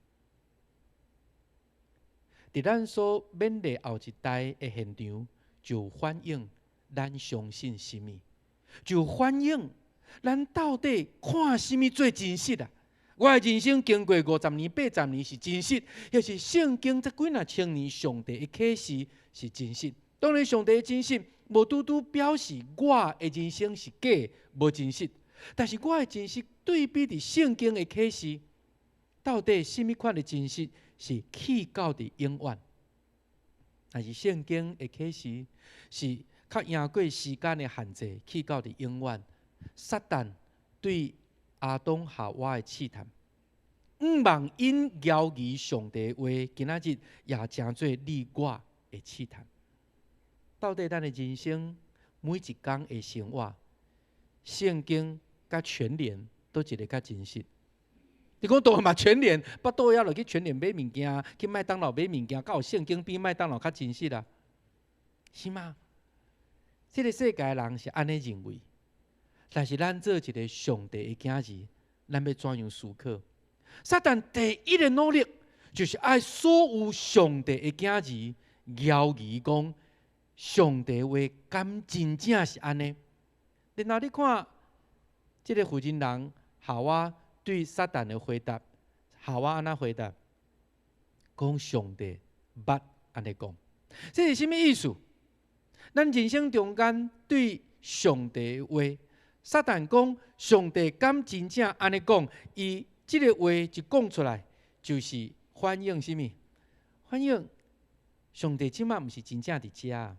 佇咱所勉勵後一代的現場，就反映咱相信啥物，就反映咱到底看啥物做真實啊？我的人生經過50年、80年是真實，抑是聖經這幾若千年上帝的啟示是真實。當然，上帝的真實無拄拄表示我的人生是假無真實，但是我的真實對比佇聖經的啟示，到底啥物款的真實是去到佇永遠？但是聖經的啟示是較贏過時間的限制，去到佇永遠。撒旦對亞當夏娃的試探，向望𪜶枵疑上帝話，今仔日也成做你我的試探。到底咱的人生每一工的生活，聖經佮全聯佗一个較真實？你講都嘛全聯，腹肚枵就去全聯買物件，去麥當勞買物件，敢有聖經比麥當勞較真實啊？是嗎？這个世界人是按呢認為，但是咱做一个上帝的囝兒，咱欲怎樣思考？撒旦第一个努力，就是愛所有上帝的囝兒枵疑講上帝話敢真正是按呢？然後你看，這个婦人人夏娃對撒旦的回答，夏娃按怎回答？講上帝捌按呢講，這是啥物意思？咱人生中間對上帝的話，撒旦講上帝敢真正按呢講？伊這个話一講出來，就是反映啥物？反映上帝這馬毋是真正佇遮。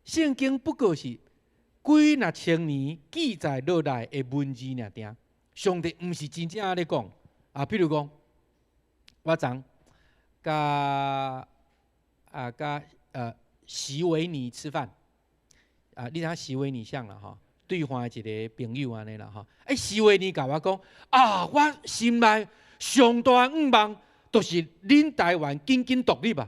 聖經不過是幾若千年記載落來的文字爾爾。上帝毋是真正按呢講啊，比如講，我昨佮啊佮席維尼吃飯啊，你知影席維尼啥啦吼？對岸的一个朋友按呢啦吼。欸，席維尼共我講啊，我心內上大願望，就是恁台灣緊緊獨立啊！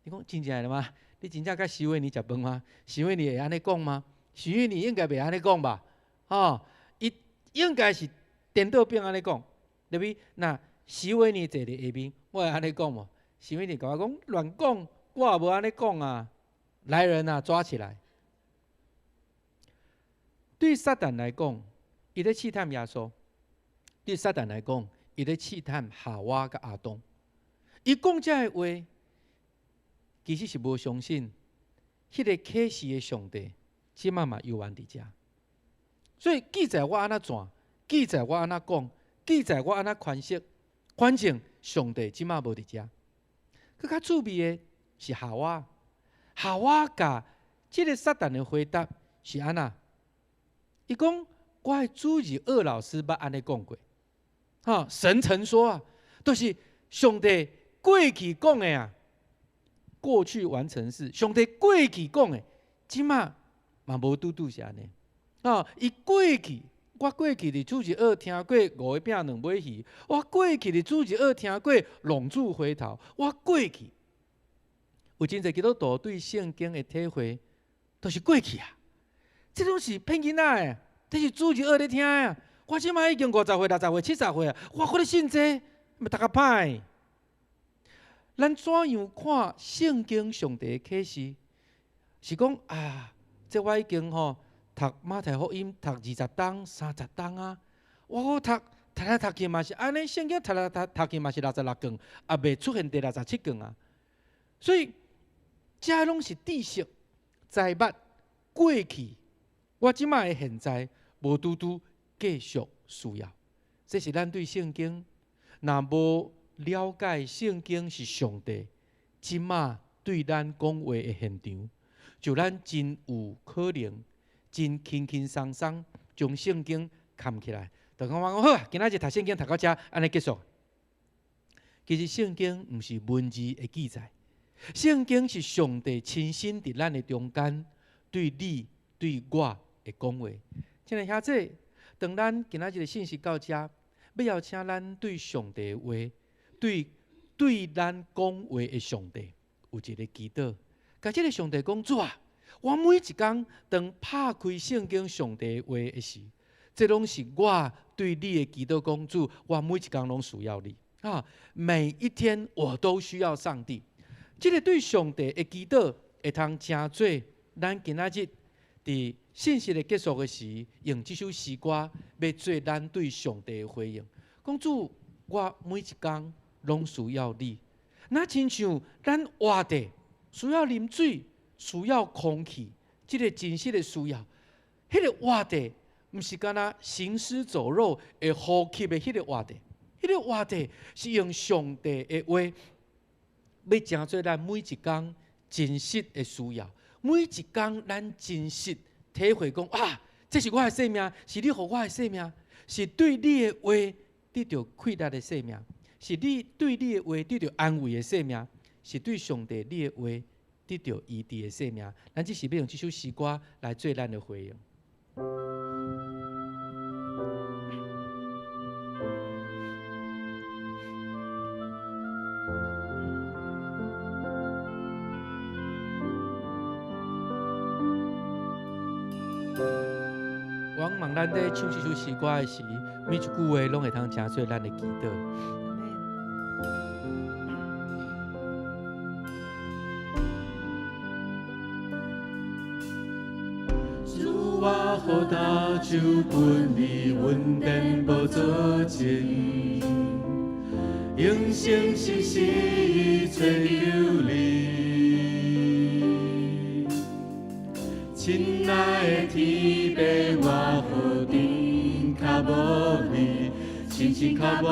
你講真正的嗎？你真正佮席維尼食飯嗎？席維尼會按呢講嗎？席維尼應該袂按呢講吧？吼，伊應該是顛倒變按呢講，對不對？那席維尼坐佇下面，我會按呢講無？席維尼共我講亂講，我也無按呢講啊！來人啊，抓起來！對撒旦來講，伊咧試探耶穌；對撒旦來講，伊咧試探夏娃佮亞當。伊講這个話，其實是無相信彼个啟示的上帝，這馬嘛猶原佇遮。所以記載我按怎做，記載我按怎講，記載我按怎詮釋，反正上帝這馬無佇遮。閣較趣味的是夏娃，夏娃共這个撒旦的回答是按怎？伊講我的主日學老師捌按呢講過，哈，神曾說啊，就是上帝過去講的啊，過去完成式，上帝過去講的，這馬嘛無拄拄是按呢。啊，伊過去，我過去佇主日學聽過五个餅兩尾魚，我過去佇主日學聽過浪子回頭，我過去有真濟基督徒對聖經的體會，都是過去啊，這攏是騙囡仔的，這是主日學咧聽的啊。我這馬已經50歲、60歲、70歲啊，我閣咧信這個，嘛讀較歹。咱怎樣看聖經上帝的啟示？是講啊，這我已經吼讀馬太福音讀20冬、30冬啊，我閣讀讀來讀去嘛是按呢，聖經讀來讀讀去嘛是66卷，也未出現第67卷啊。所以，這攏是知識、知捌、過去。我這馬的現在無拄拄繼續需要。這是咱對聖經若無了解聖經是上帝這馬對咱講話的現場，就咱真有可能真輕輕鬆鬆將聖經崁起來，就講我講好啊，今仔日讀聖經讀到遮，按呢結束。其實聖經毋是文字的記載，聖經是上帝親身佇咱的中間對你對我的講話。親愛兄姊，當咱今仔日的信息到遮，欲邀請咱對上帝的話，對對咱講話的上帝有一个祈禱，共這个上帝講，主啊，我每一工當拍開聖經上帝的話的時，這攏是我對你的祈禱講，主，我每一工攏需要你啊！每一天我都需要上帝。這个對上帝的祈禱會通成做咱今仔日佇信息的結束的時，用這首詩歌欲做咱對上帝的回應。講主，我每一工攏需要你。若親像咱活著需要啉水，需要空氣，這个真實的需要。彼个活著，毋是干焦行屍走肉會呼吸的彼个活著，彼个活著是用上帝的話，欲成做咱每一工真實的需要。每一工咱真實體會講啊，這是我的生命，是你予我的生命，是對你的話得著氣力的生命，是你對你的話得著安慰的生命，是對上帝你的話得著醫治的生命。咱這是欲用這首詩歌來做咱的回應。我望咱咧唱這首詩歌的時，每一句話攏會通成做咱的祈禱。主啊，予大酒分你恩典无做证，永生时时追求你。親愛的天父，我何等較無你，深深渴慕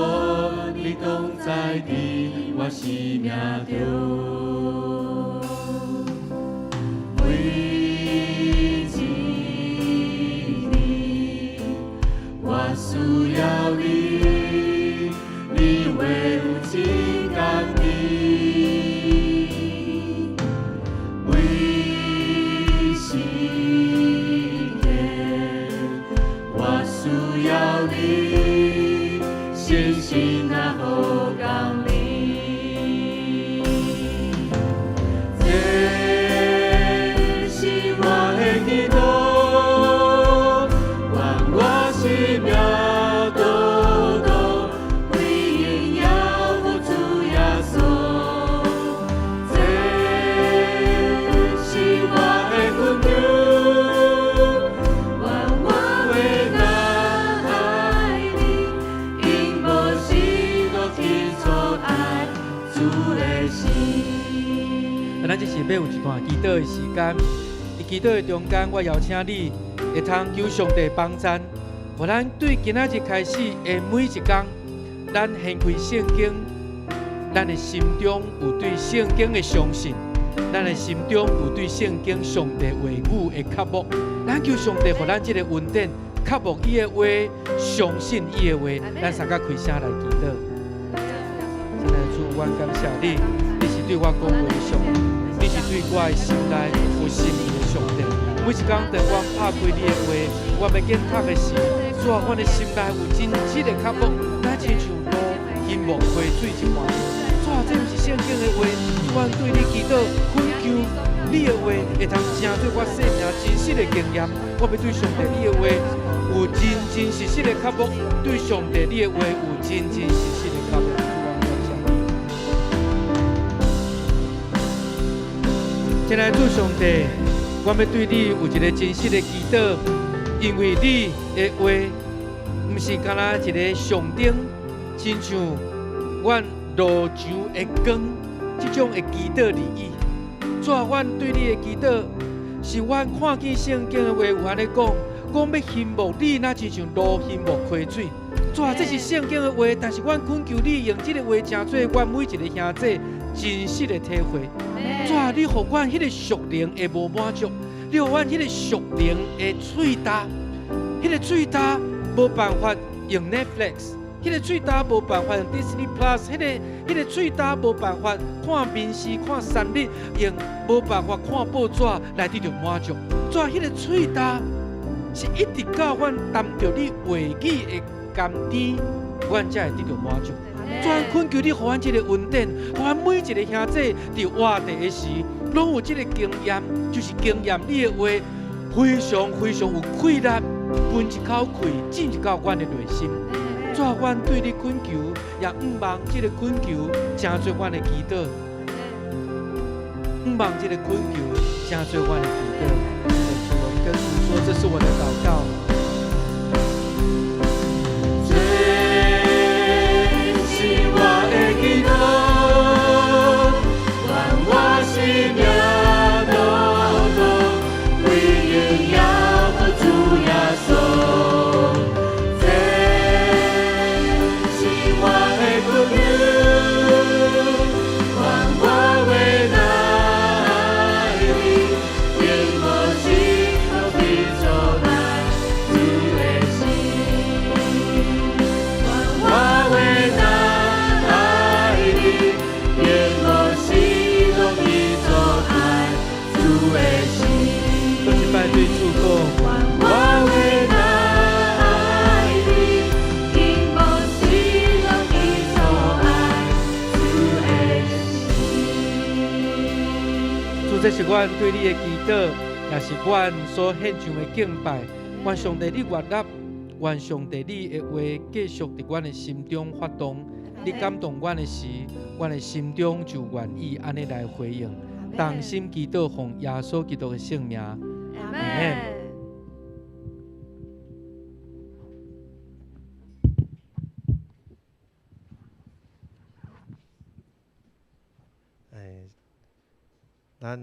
你同在佇我生命中。每一日，我需要你，你話有真甘甜。每時刻，我需要你，信心若好降臨。這是我的祈禱，願我生命道路歸榮耀予主耶穌。這是我的懇求，願我會若愛你，永無失落起初愛主的心。咱這是欲有一段祈禱的時間。佇祈禱的中間，我邀請你會通求上帝幫贊，予咱對今仔日開始的每一工，咱掀開聖經，咱的心中有對聖經的相信，咱的心中有對聖經上帝話語的渴慕。咱求上帝予咱這個恩典，渴慕伊的話，相信伊的話。咱三甲開聲來祈禱。親愛的主，我感謝你，你是對我講話的上帝，你是對我的心內有心意的上帝。每一工當我拍開你的話，我欲緊讀的時，主啊，阮的心內有真實的渴慕，若親像露欣慕溪水一般。主啊，這毋是聖經的話，主，阮對你祈禱，懇求你的話會通成做我生命真實的經驗。我欲對上帝你的話有真真實實的渴慕，對上帝你的話有真真實實的渴慕。主，阮感謝你。親愛的主上帝，我欲對你有一個真實的祈禱，因為你的話毋是干焦一個上頂，親像阮路上的光，這種的祈禱而已。主啊，阮對你的祈禱，是阮看見聖經的話有按呢講，講欲欣慕你，若親像露欣慕溪水。主啊，這是聖經的話，但是阮懇求你用這個話成做阮每一個兄弟真實的體會。主啊，你予阮彼個屬靈的無滿足，你予阮彼個屬靈的喙焦，彼個喙焦無辦法用 Netflix，彼個喙焦無辦法用 Disney Plus，彼個喙焦無辦法看電視、看三立，用無辦法看報紙來得著滿足。主啊，彼個喙焦是一直到阮擔著你話語的甘甜，阮才會得著滿足。主啊，懇求你予阮這個恩典，予阮每一個兄弟佇活地的時，攏有這個經驗，就是經驗你的話，非常非常有氣力，分一口氣進入到阮的內心。主啊，阮對你懇求，也向望這個懇求成做阮的祈禱，向望這個懇求成做阮的祈禱。主，我們跟主說，這是我的禱告。這是我的祈禱，願我生命道路歸榮耀予主耶穌。這是我的懇求，願我阮對你的祈禱，也是阮所獻上的敬拜。願上帝你悅納，願上帝你的話繼續佇阮的心中發動。你感動阮的時，阮的心中就願意按呢來回應。同心祈禱，奉耶穌基督的聖名。阿們。咱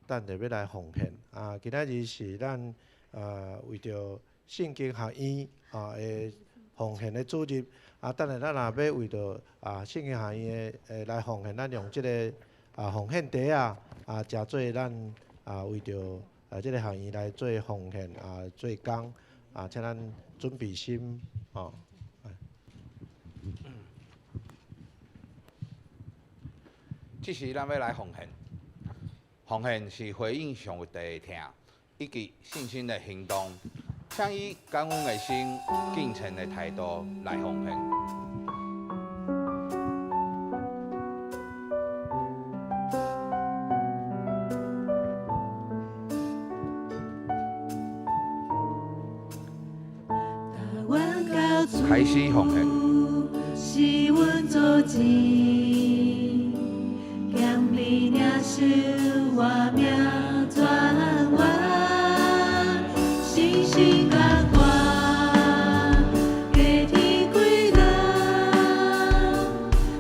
等下欲來奉獻啊！今仔日是咱啊為著聖經學院啊的奉獻的主日啊，等下咱若欲為著啊聖經學院的來奉獻，咱用這个啊奉獻袋仔啊，誠做咱啊為著啊這个學院來做奉獻啊做工啊，請咱準備心吼。這時咱欲來奉獻，奉獻是回應上帝的疼，以及信心的行動，請以感恩的心、敬虔的態度來奉獻。開始奉獻。是阮祖先，兼你領受活命泉源，信心甘願，加添幾人，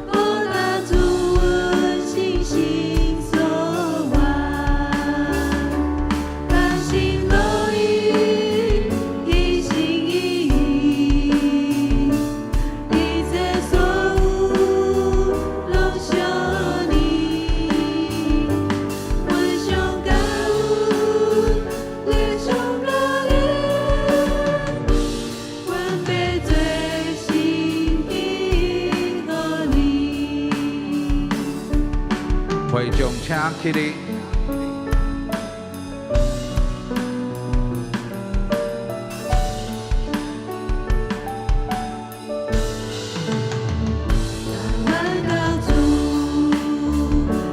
報答主阮信心所願，甘心樂意，一心一意，一切所有攏屬你，阮上感恩，你上感恩，阮欲做心意予你。會眾請起立。阮到主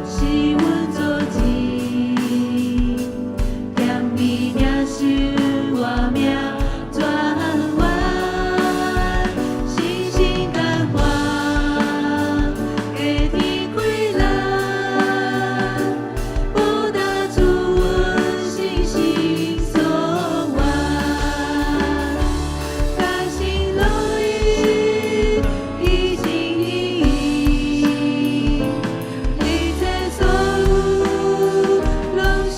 是阮祖先，兼你領受活命泉源，信心甘願，加添幾人，報答主阮信心所願，甘心樂意，一心一意，一切所有攏屬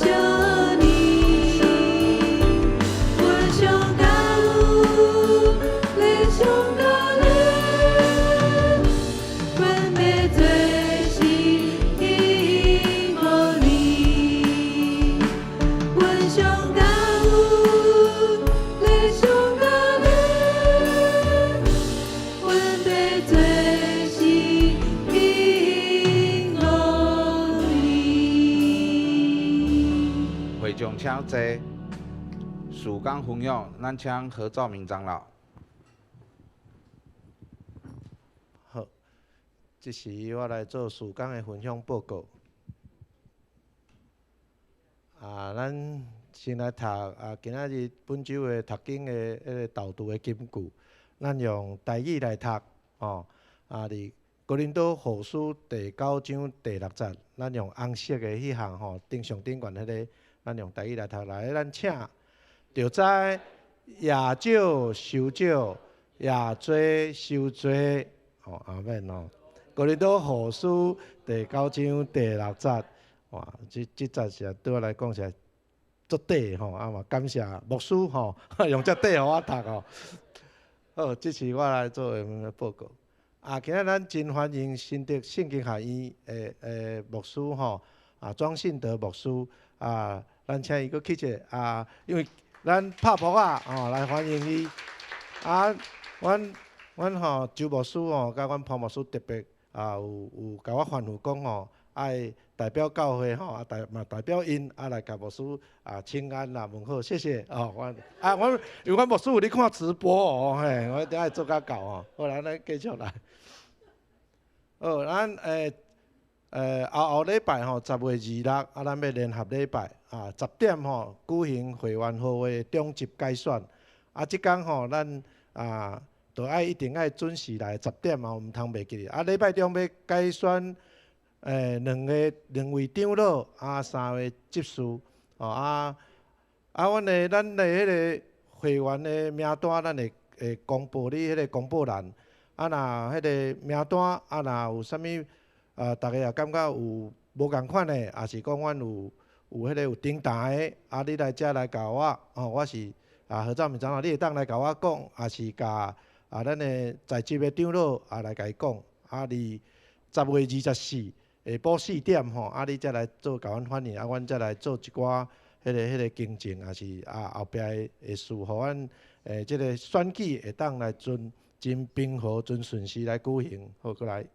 你，阮上感恩，你上感恩，阮欲做心意予你，阮上感恩，你上感恩，阮欲做心意予你。會眾請坐。事工分享，咱請何兆明長老。好，這時我來做事工的分享報告。啊，咱先來讀啊，今仔日本週的讀經的彼个導讀的金句，咱用台語來讀吼。啊，佇哥林多後書第九章第六節，咱用紅色的彼項吼，頂上頂懸彼个，咱用台語來讀。來，咱請。就知也少收少，也濟收濟，吼，阿們吼。哥林多後書第九章第六節，哇，這節是對我來講是足短吼，啊嘛感謝牧師吼，用遮短予我讀吼。好，這次我來做報告。啊，今仔咱真歡迎新竹聖經學院的牧師吼，啊，莊信德牧師啊，咱請伊閣起一下啊，因為咱拍噗仔吼來歡迎伊。啊，阮吼周牧師吼，佮阮潘牧師特別啊有共我吩咐講吼，愛代表教會吼，啊代嘛代表𪜶啊來共牧師啊請安啦問好，謝謝哦。阮啊，阮因為阮牧師有咧看直播哦，嘿，我一定愛做較到哦。好啦，咱繼續來。好，咱後後禮拜吼，10月26，啊，咱欲聯合禮拜啊，10點吼舉行會員號的長執改選。啊，這工吼，咱啊，著愛一定愛準時來十點啊，毋通袂記得。啊，禮拜中欲改選兩个兩位長老啊，三個執事哦啊啊，阮的咱的彼个會員的名單，咱會會公布佇彼个公布欄。啊，若彼个名單啊，若有啥物啊，逐家也感覺有無仝款的，抑是講阮有有彼個有爭議的，啊，你來遮來共我，吼，我是啊何兆明長老，你會當來共我講，抑是共啊咱的在職的長老啊來共伊講。啊，佇10月24下晡4點吼，啊，你才來做共阮反映，啊，阮才來做一寡彼个彼个更正，抑是啊後壁的的事，予阮這个選舉會當來真真平和、真順時來舉行。好，閣來。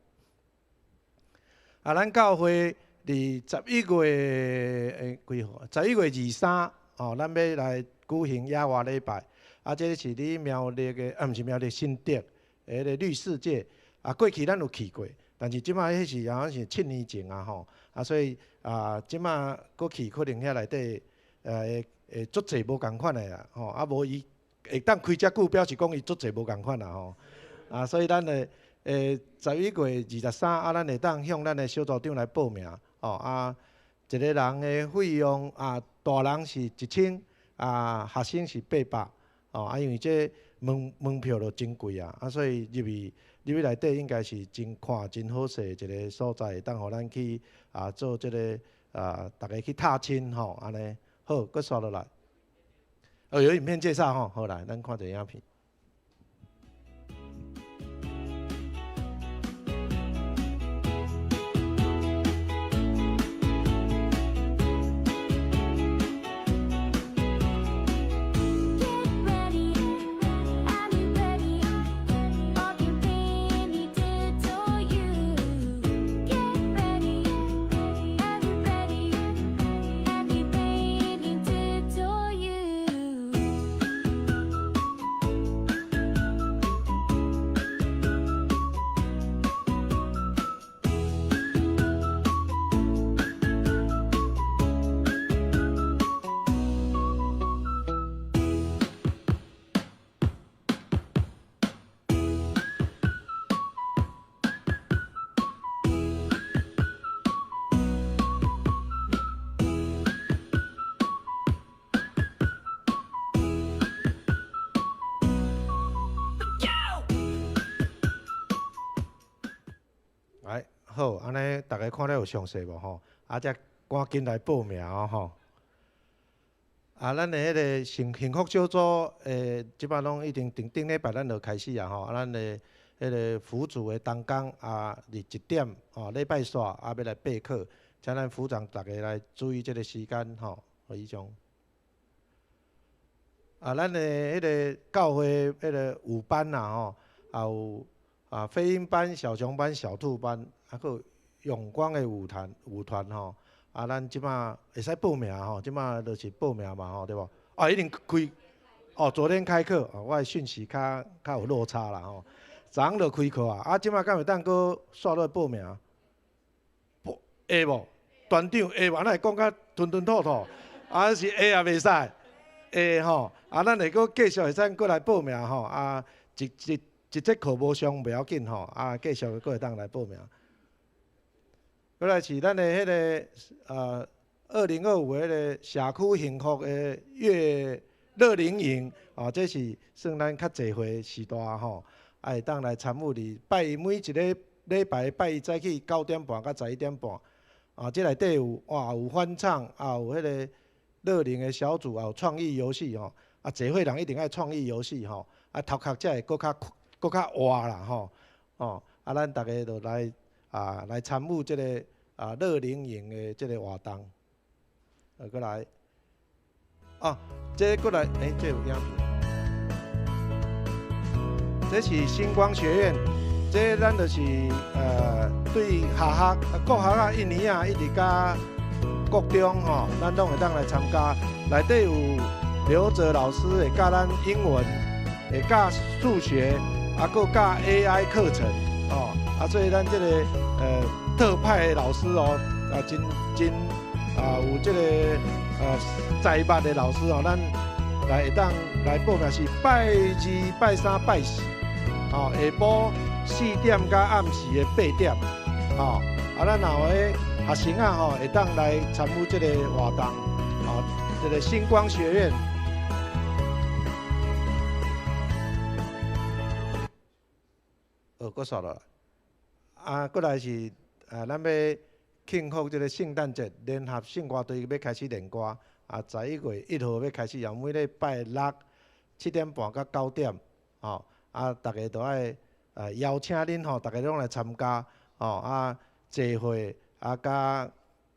啊，咱教會佇11月幾號？11月23吼，咱欲來舉行野外禮拜。啊，這是佇苗栗的，啊，毋是苗栗新竹的彼个綠世界。啊，過去咱有去過，但是這擺彼是好像是7年前啊吼。啊，所以啊，這擺閣去可能遐內底會會足濟無仝款的啦，吼。啊，無伊會當開遮久，表示講伊足濟無仝款啦吼。啊，所以咱的。11月23，啊，咱會當向咱的小組長來報名，哦啊，一個人的費用啊，大人是1000，啊，學生是800，哦啊，因為這門門票就真貴啊，啊，所以入去入去內底應該是真看真好勢一个所在，會當予咱去啊做這个啊，逐家去踏青吼，按呢好，閣紲落來。哦，有影片介紹吼，好來，咱看一下影片。來，好，按呢逐家看了有詳細無吼？啊，才趕緊來報名哦吼！啊，咱的彼个幸幸福小組，這擺攏已經頂頂禮拜咱就開始啊吼！啊，咱的彼个輔助的同工啊，佇1點吼，禮拜四啊欲來備課，請咱輔長逐家來注意這个時間吼，以上。啊，咱的彼个教會彼个舞班啦吼，也有啊飛鷹班、小熊班、小兔班，啊，閣有永光的舞團舞團吼。啊，咱這擺會使報名吼，這擺就是報名嘛吼，對無？啊，已經開，哦，昨天開課，哦，我的訊息較較有落差啦吼。昨昏就開課啊，啊，這擺敢會當閣煞落報名？報會無？團長會無？哪會講甲吞吞吐吐？啊，是會也袂使，會吼。啊，咱會閣繼續會使閣來報名吼。啊，一一一節課無上袂要緊吼。啊，繼續閣會當來報名。閣來是咱的彼个2025彼个社區幸福的月樂齡營，哦，這是算咱較濟歲序大吼，啊會當來參與佇拜一每一个禮拜拜一早起9點半到11點半，啊，這內底有哇有翻唱，也有彼个樂齡的小組，也有創意遊戲吼，啊，濟歲人一定愛創意遊戲吼，啊頭殼才會閣較閣較活啦吼，哦，啊，咱逐家就來。啊，來參與這个啊樂齡營的這个活動，啊，閣來，啊，這閣來，欸，這有影片，這是星光學院，這咱就是對下學、國學啊、一年啊，一直到國中吼，咱攏會當來參加。內底有劉哲老師會教咱英文，會教數學，啊，閣教 AI 課程，哦。啊，所以咱這个特派的老师哦，啊，真真啊有這個才捌的老師哦，咱來會當來報名是拜二、拜三、拜四，吼，下晡4點佮暗時的8點，吼，啊，咱若有彼學生仔吼，會當來參與這個活動，吼，這個星光學院。哦，閣煞落來，啊，閣來是啊，咱欲慶祝這個聖誕節，聯合聖歌隊欲開始練歌，啊，11月1號欲開始，啊，每禮拜六7點半到9點，吼，啊，逐家都愛啊邀請恁吼，逐家攏來參加，吼，啊，聚會啊，佮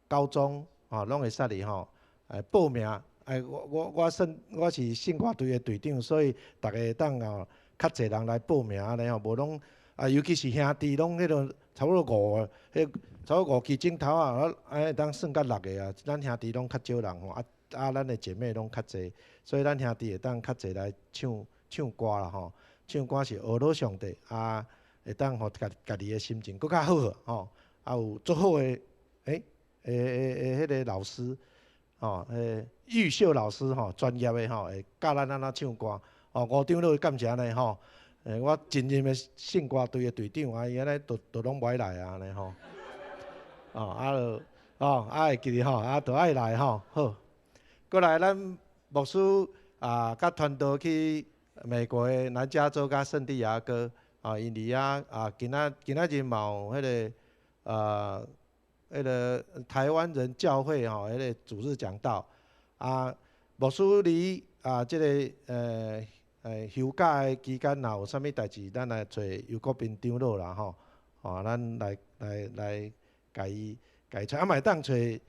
高中吼，攏會使哩吼，來報名，哎，我算我是聖歌隊的隊長，所以逐家會當哦，較濟人來報名按呢吼，無攏。啊，尤其是兄弟，攏彼個差不多五個，彼差不多五支鏡頭啊，按呢會當算到六個啊。咱兄弟攏較少人吼，啊啊，咱的姐妹攏較濟，所以咱兄弟會當較濟來唱唱歌啦吼。唱歌是學老上帝啊，會當予家家己的心情閣較好吼。啊，有足好的欸，彼個老師吼，玉秀老師吼，專業的吼，會教咱按怎唱歌。哦，吳長老敢是按呢吼？我前任的聖歌隊的隊長啊，伊按呢都都攏無愛來啊，按呢吼。哦，啊就，哦，啊會記得吼，啊就愛來吼，好。過來咱牧師啊，佮傳道去美國的南加州佮聖地亞哥，啊，𪜶佇遐啊，今仔今仔日嘛有彼個台灣人教會吼，彼個主日講道，啊，牧師佇啊這個休假的期間，若有啥物代誌，咱來揣游國斌長老啦吼，吼，咱來來來，共伊共伊揣，啊嘛會當揣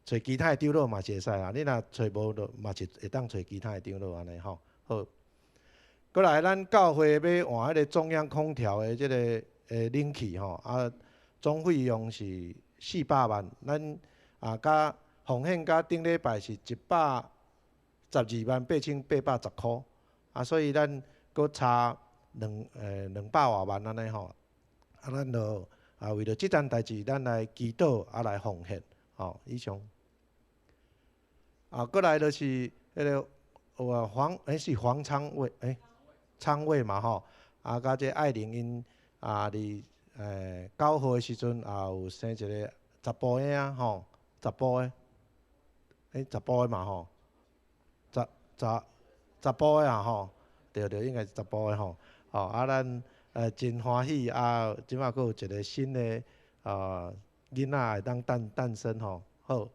揣其他的長老嘛是會使啊。你若揣無就嘛是會當揣其他的長老按呢吼。好，閣來咱教會欲換彼個中央空調的這個冷氣吼，啊總費用是400萬，咱啊佮奉獻佮頂禮拜是112萬8810塊。啊，所以咱閣差200外萬按呢吼，啊，咱就啊為著這件代誌，咱來祈禱啊來奉獻，吼，以上。啊，閣來就是彼個有啊黃，是黃昌衛，昌衛嘛吼，啊，佮這愛玲𪜶啊，佇9號的時陣也有生一個查埔嬰吼，查埔的，查埔的嘛吼，查查。查埔的啊吼，對對，應該是查埔的吼，吼啊，咱真歡喜啊，這擺閣有一個新的囡仔會當誕誕生吼，好。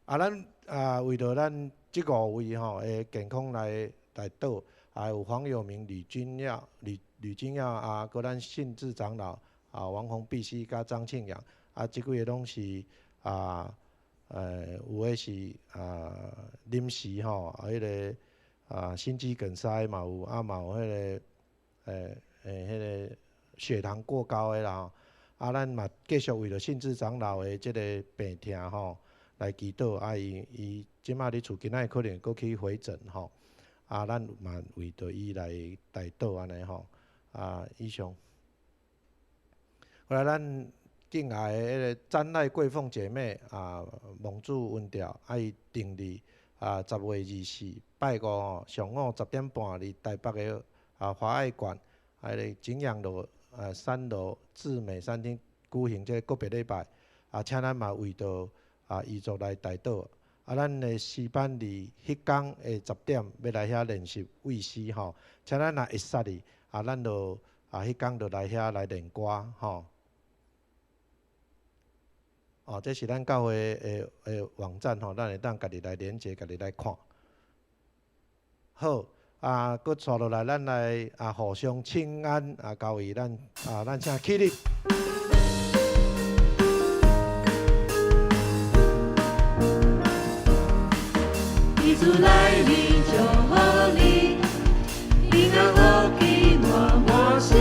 啊，咱啊為著咱這五位吼的健康來來禱，啊有黃友明、呂君耀、呂呂君耀啊，閣咱信智長老啊，王宏碧熙佮張慶陽，啊，這幾個攏是啊。有的是啊臨時吼，啊彼個啊心肌梗塞嘛有，啊嘛有彼個彼個血糖過高的啦吼，啊咱嘛繼續為著信智長老的這個病痛吼來祈禱，啊伊伊這馬佇厝今仔日可能閣去回診吼，啊咱嘛為著伊來代禱按呢吼，啊以上。後來咱敬愛的彼個詹賴桂鳳姐妹啊，蒙主恩召，啊伊定佇啊10月24拜五吼，上午10點半佇台北的啊華愛館，啊彼個景陽路啊3樓智美餐廳舉行這個告別禮拜，啊請咱嘛為著啊遺族來代禱，啊咱的詩班佇彼工的10點欲來遐練習衛詩吼，請咱若會使哩，啊咱就啊彼工就來遐來練歌吼。哦，這是咱教會的的網站吼，咱會當家己來連結，家己來看。好，啊，閣帶落來，咱來啊互相請安啊，交予咱啊，咱請起立。彼主來臨祝福你，平安福氣滿滿心，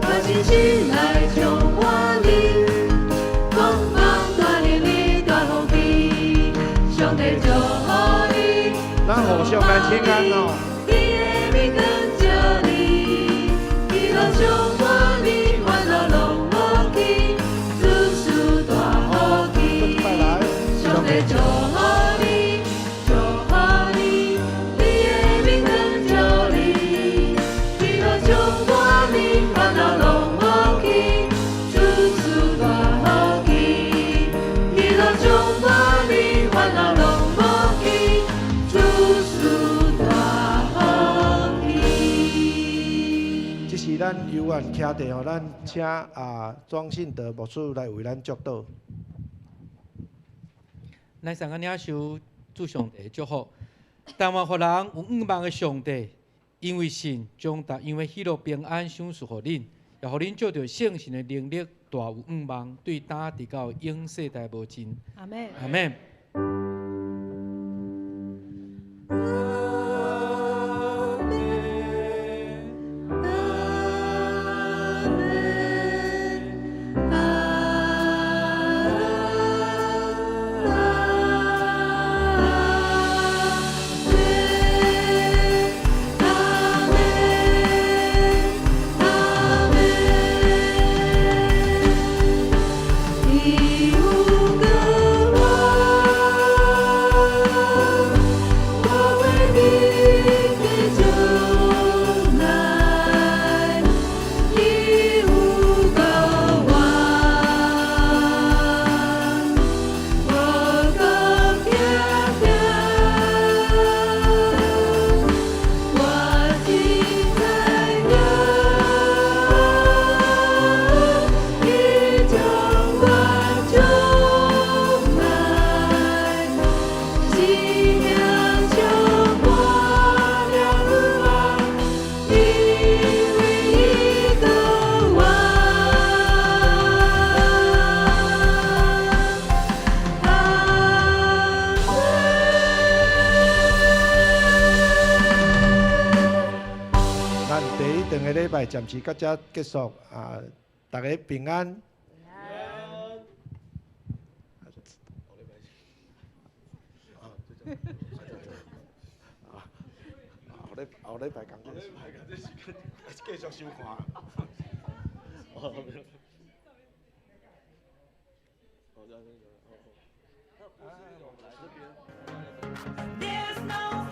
我真心來充滿你。光芒帶領你大福氣，上帝祝福你。咱互相來請安哦。你的面光照你，喜樂充滿你，煩惱攏無咱有緣徛地吼，咱請莊信德牧師來為咱祝禱。咱上個領受主上帝的祝福，但願予人有向望的上帝，因為信將逐樣的喜樂平安賞賜予恁，也予恁藉著聖神的能力，大有向望，對今直到永世代無盡。阿們。阿們。伊有閣活，我袂记得将來。伊有閣活，我閣行行，我真知影，伊將我將來，生命充滿了盼望，因為伊閣活。阿咱第一頓的禮拜暫時到這結束啊，大家平安。後禮拜仝這時間，繼續收看。 There's no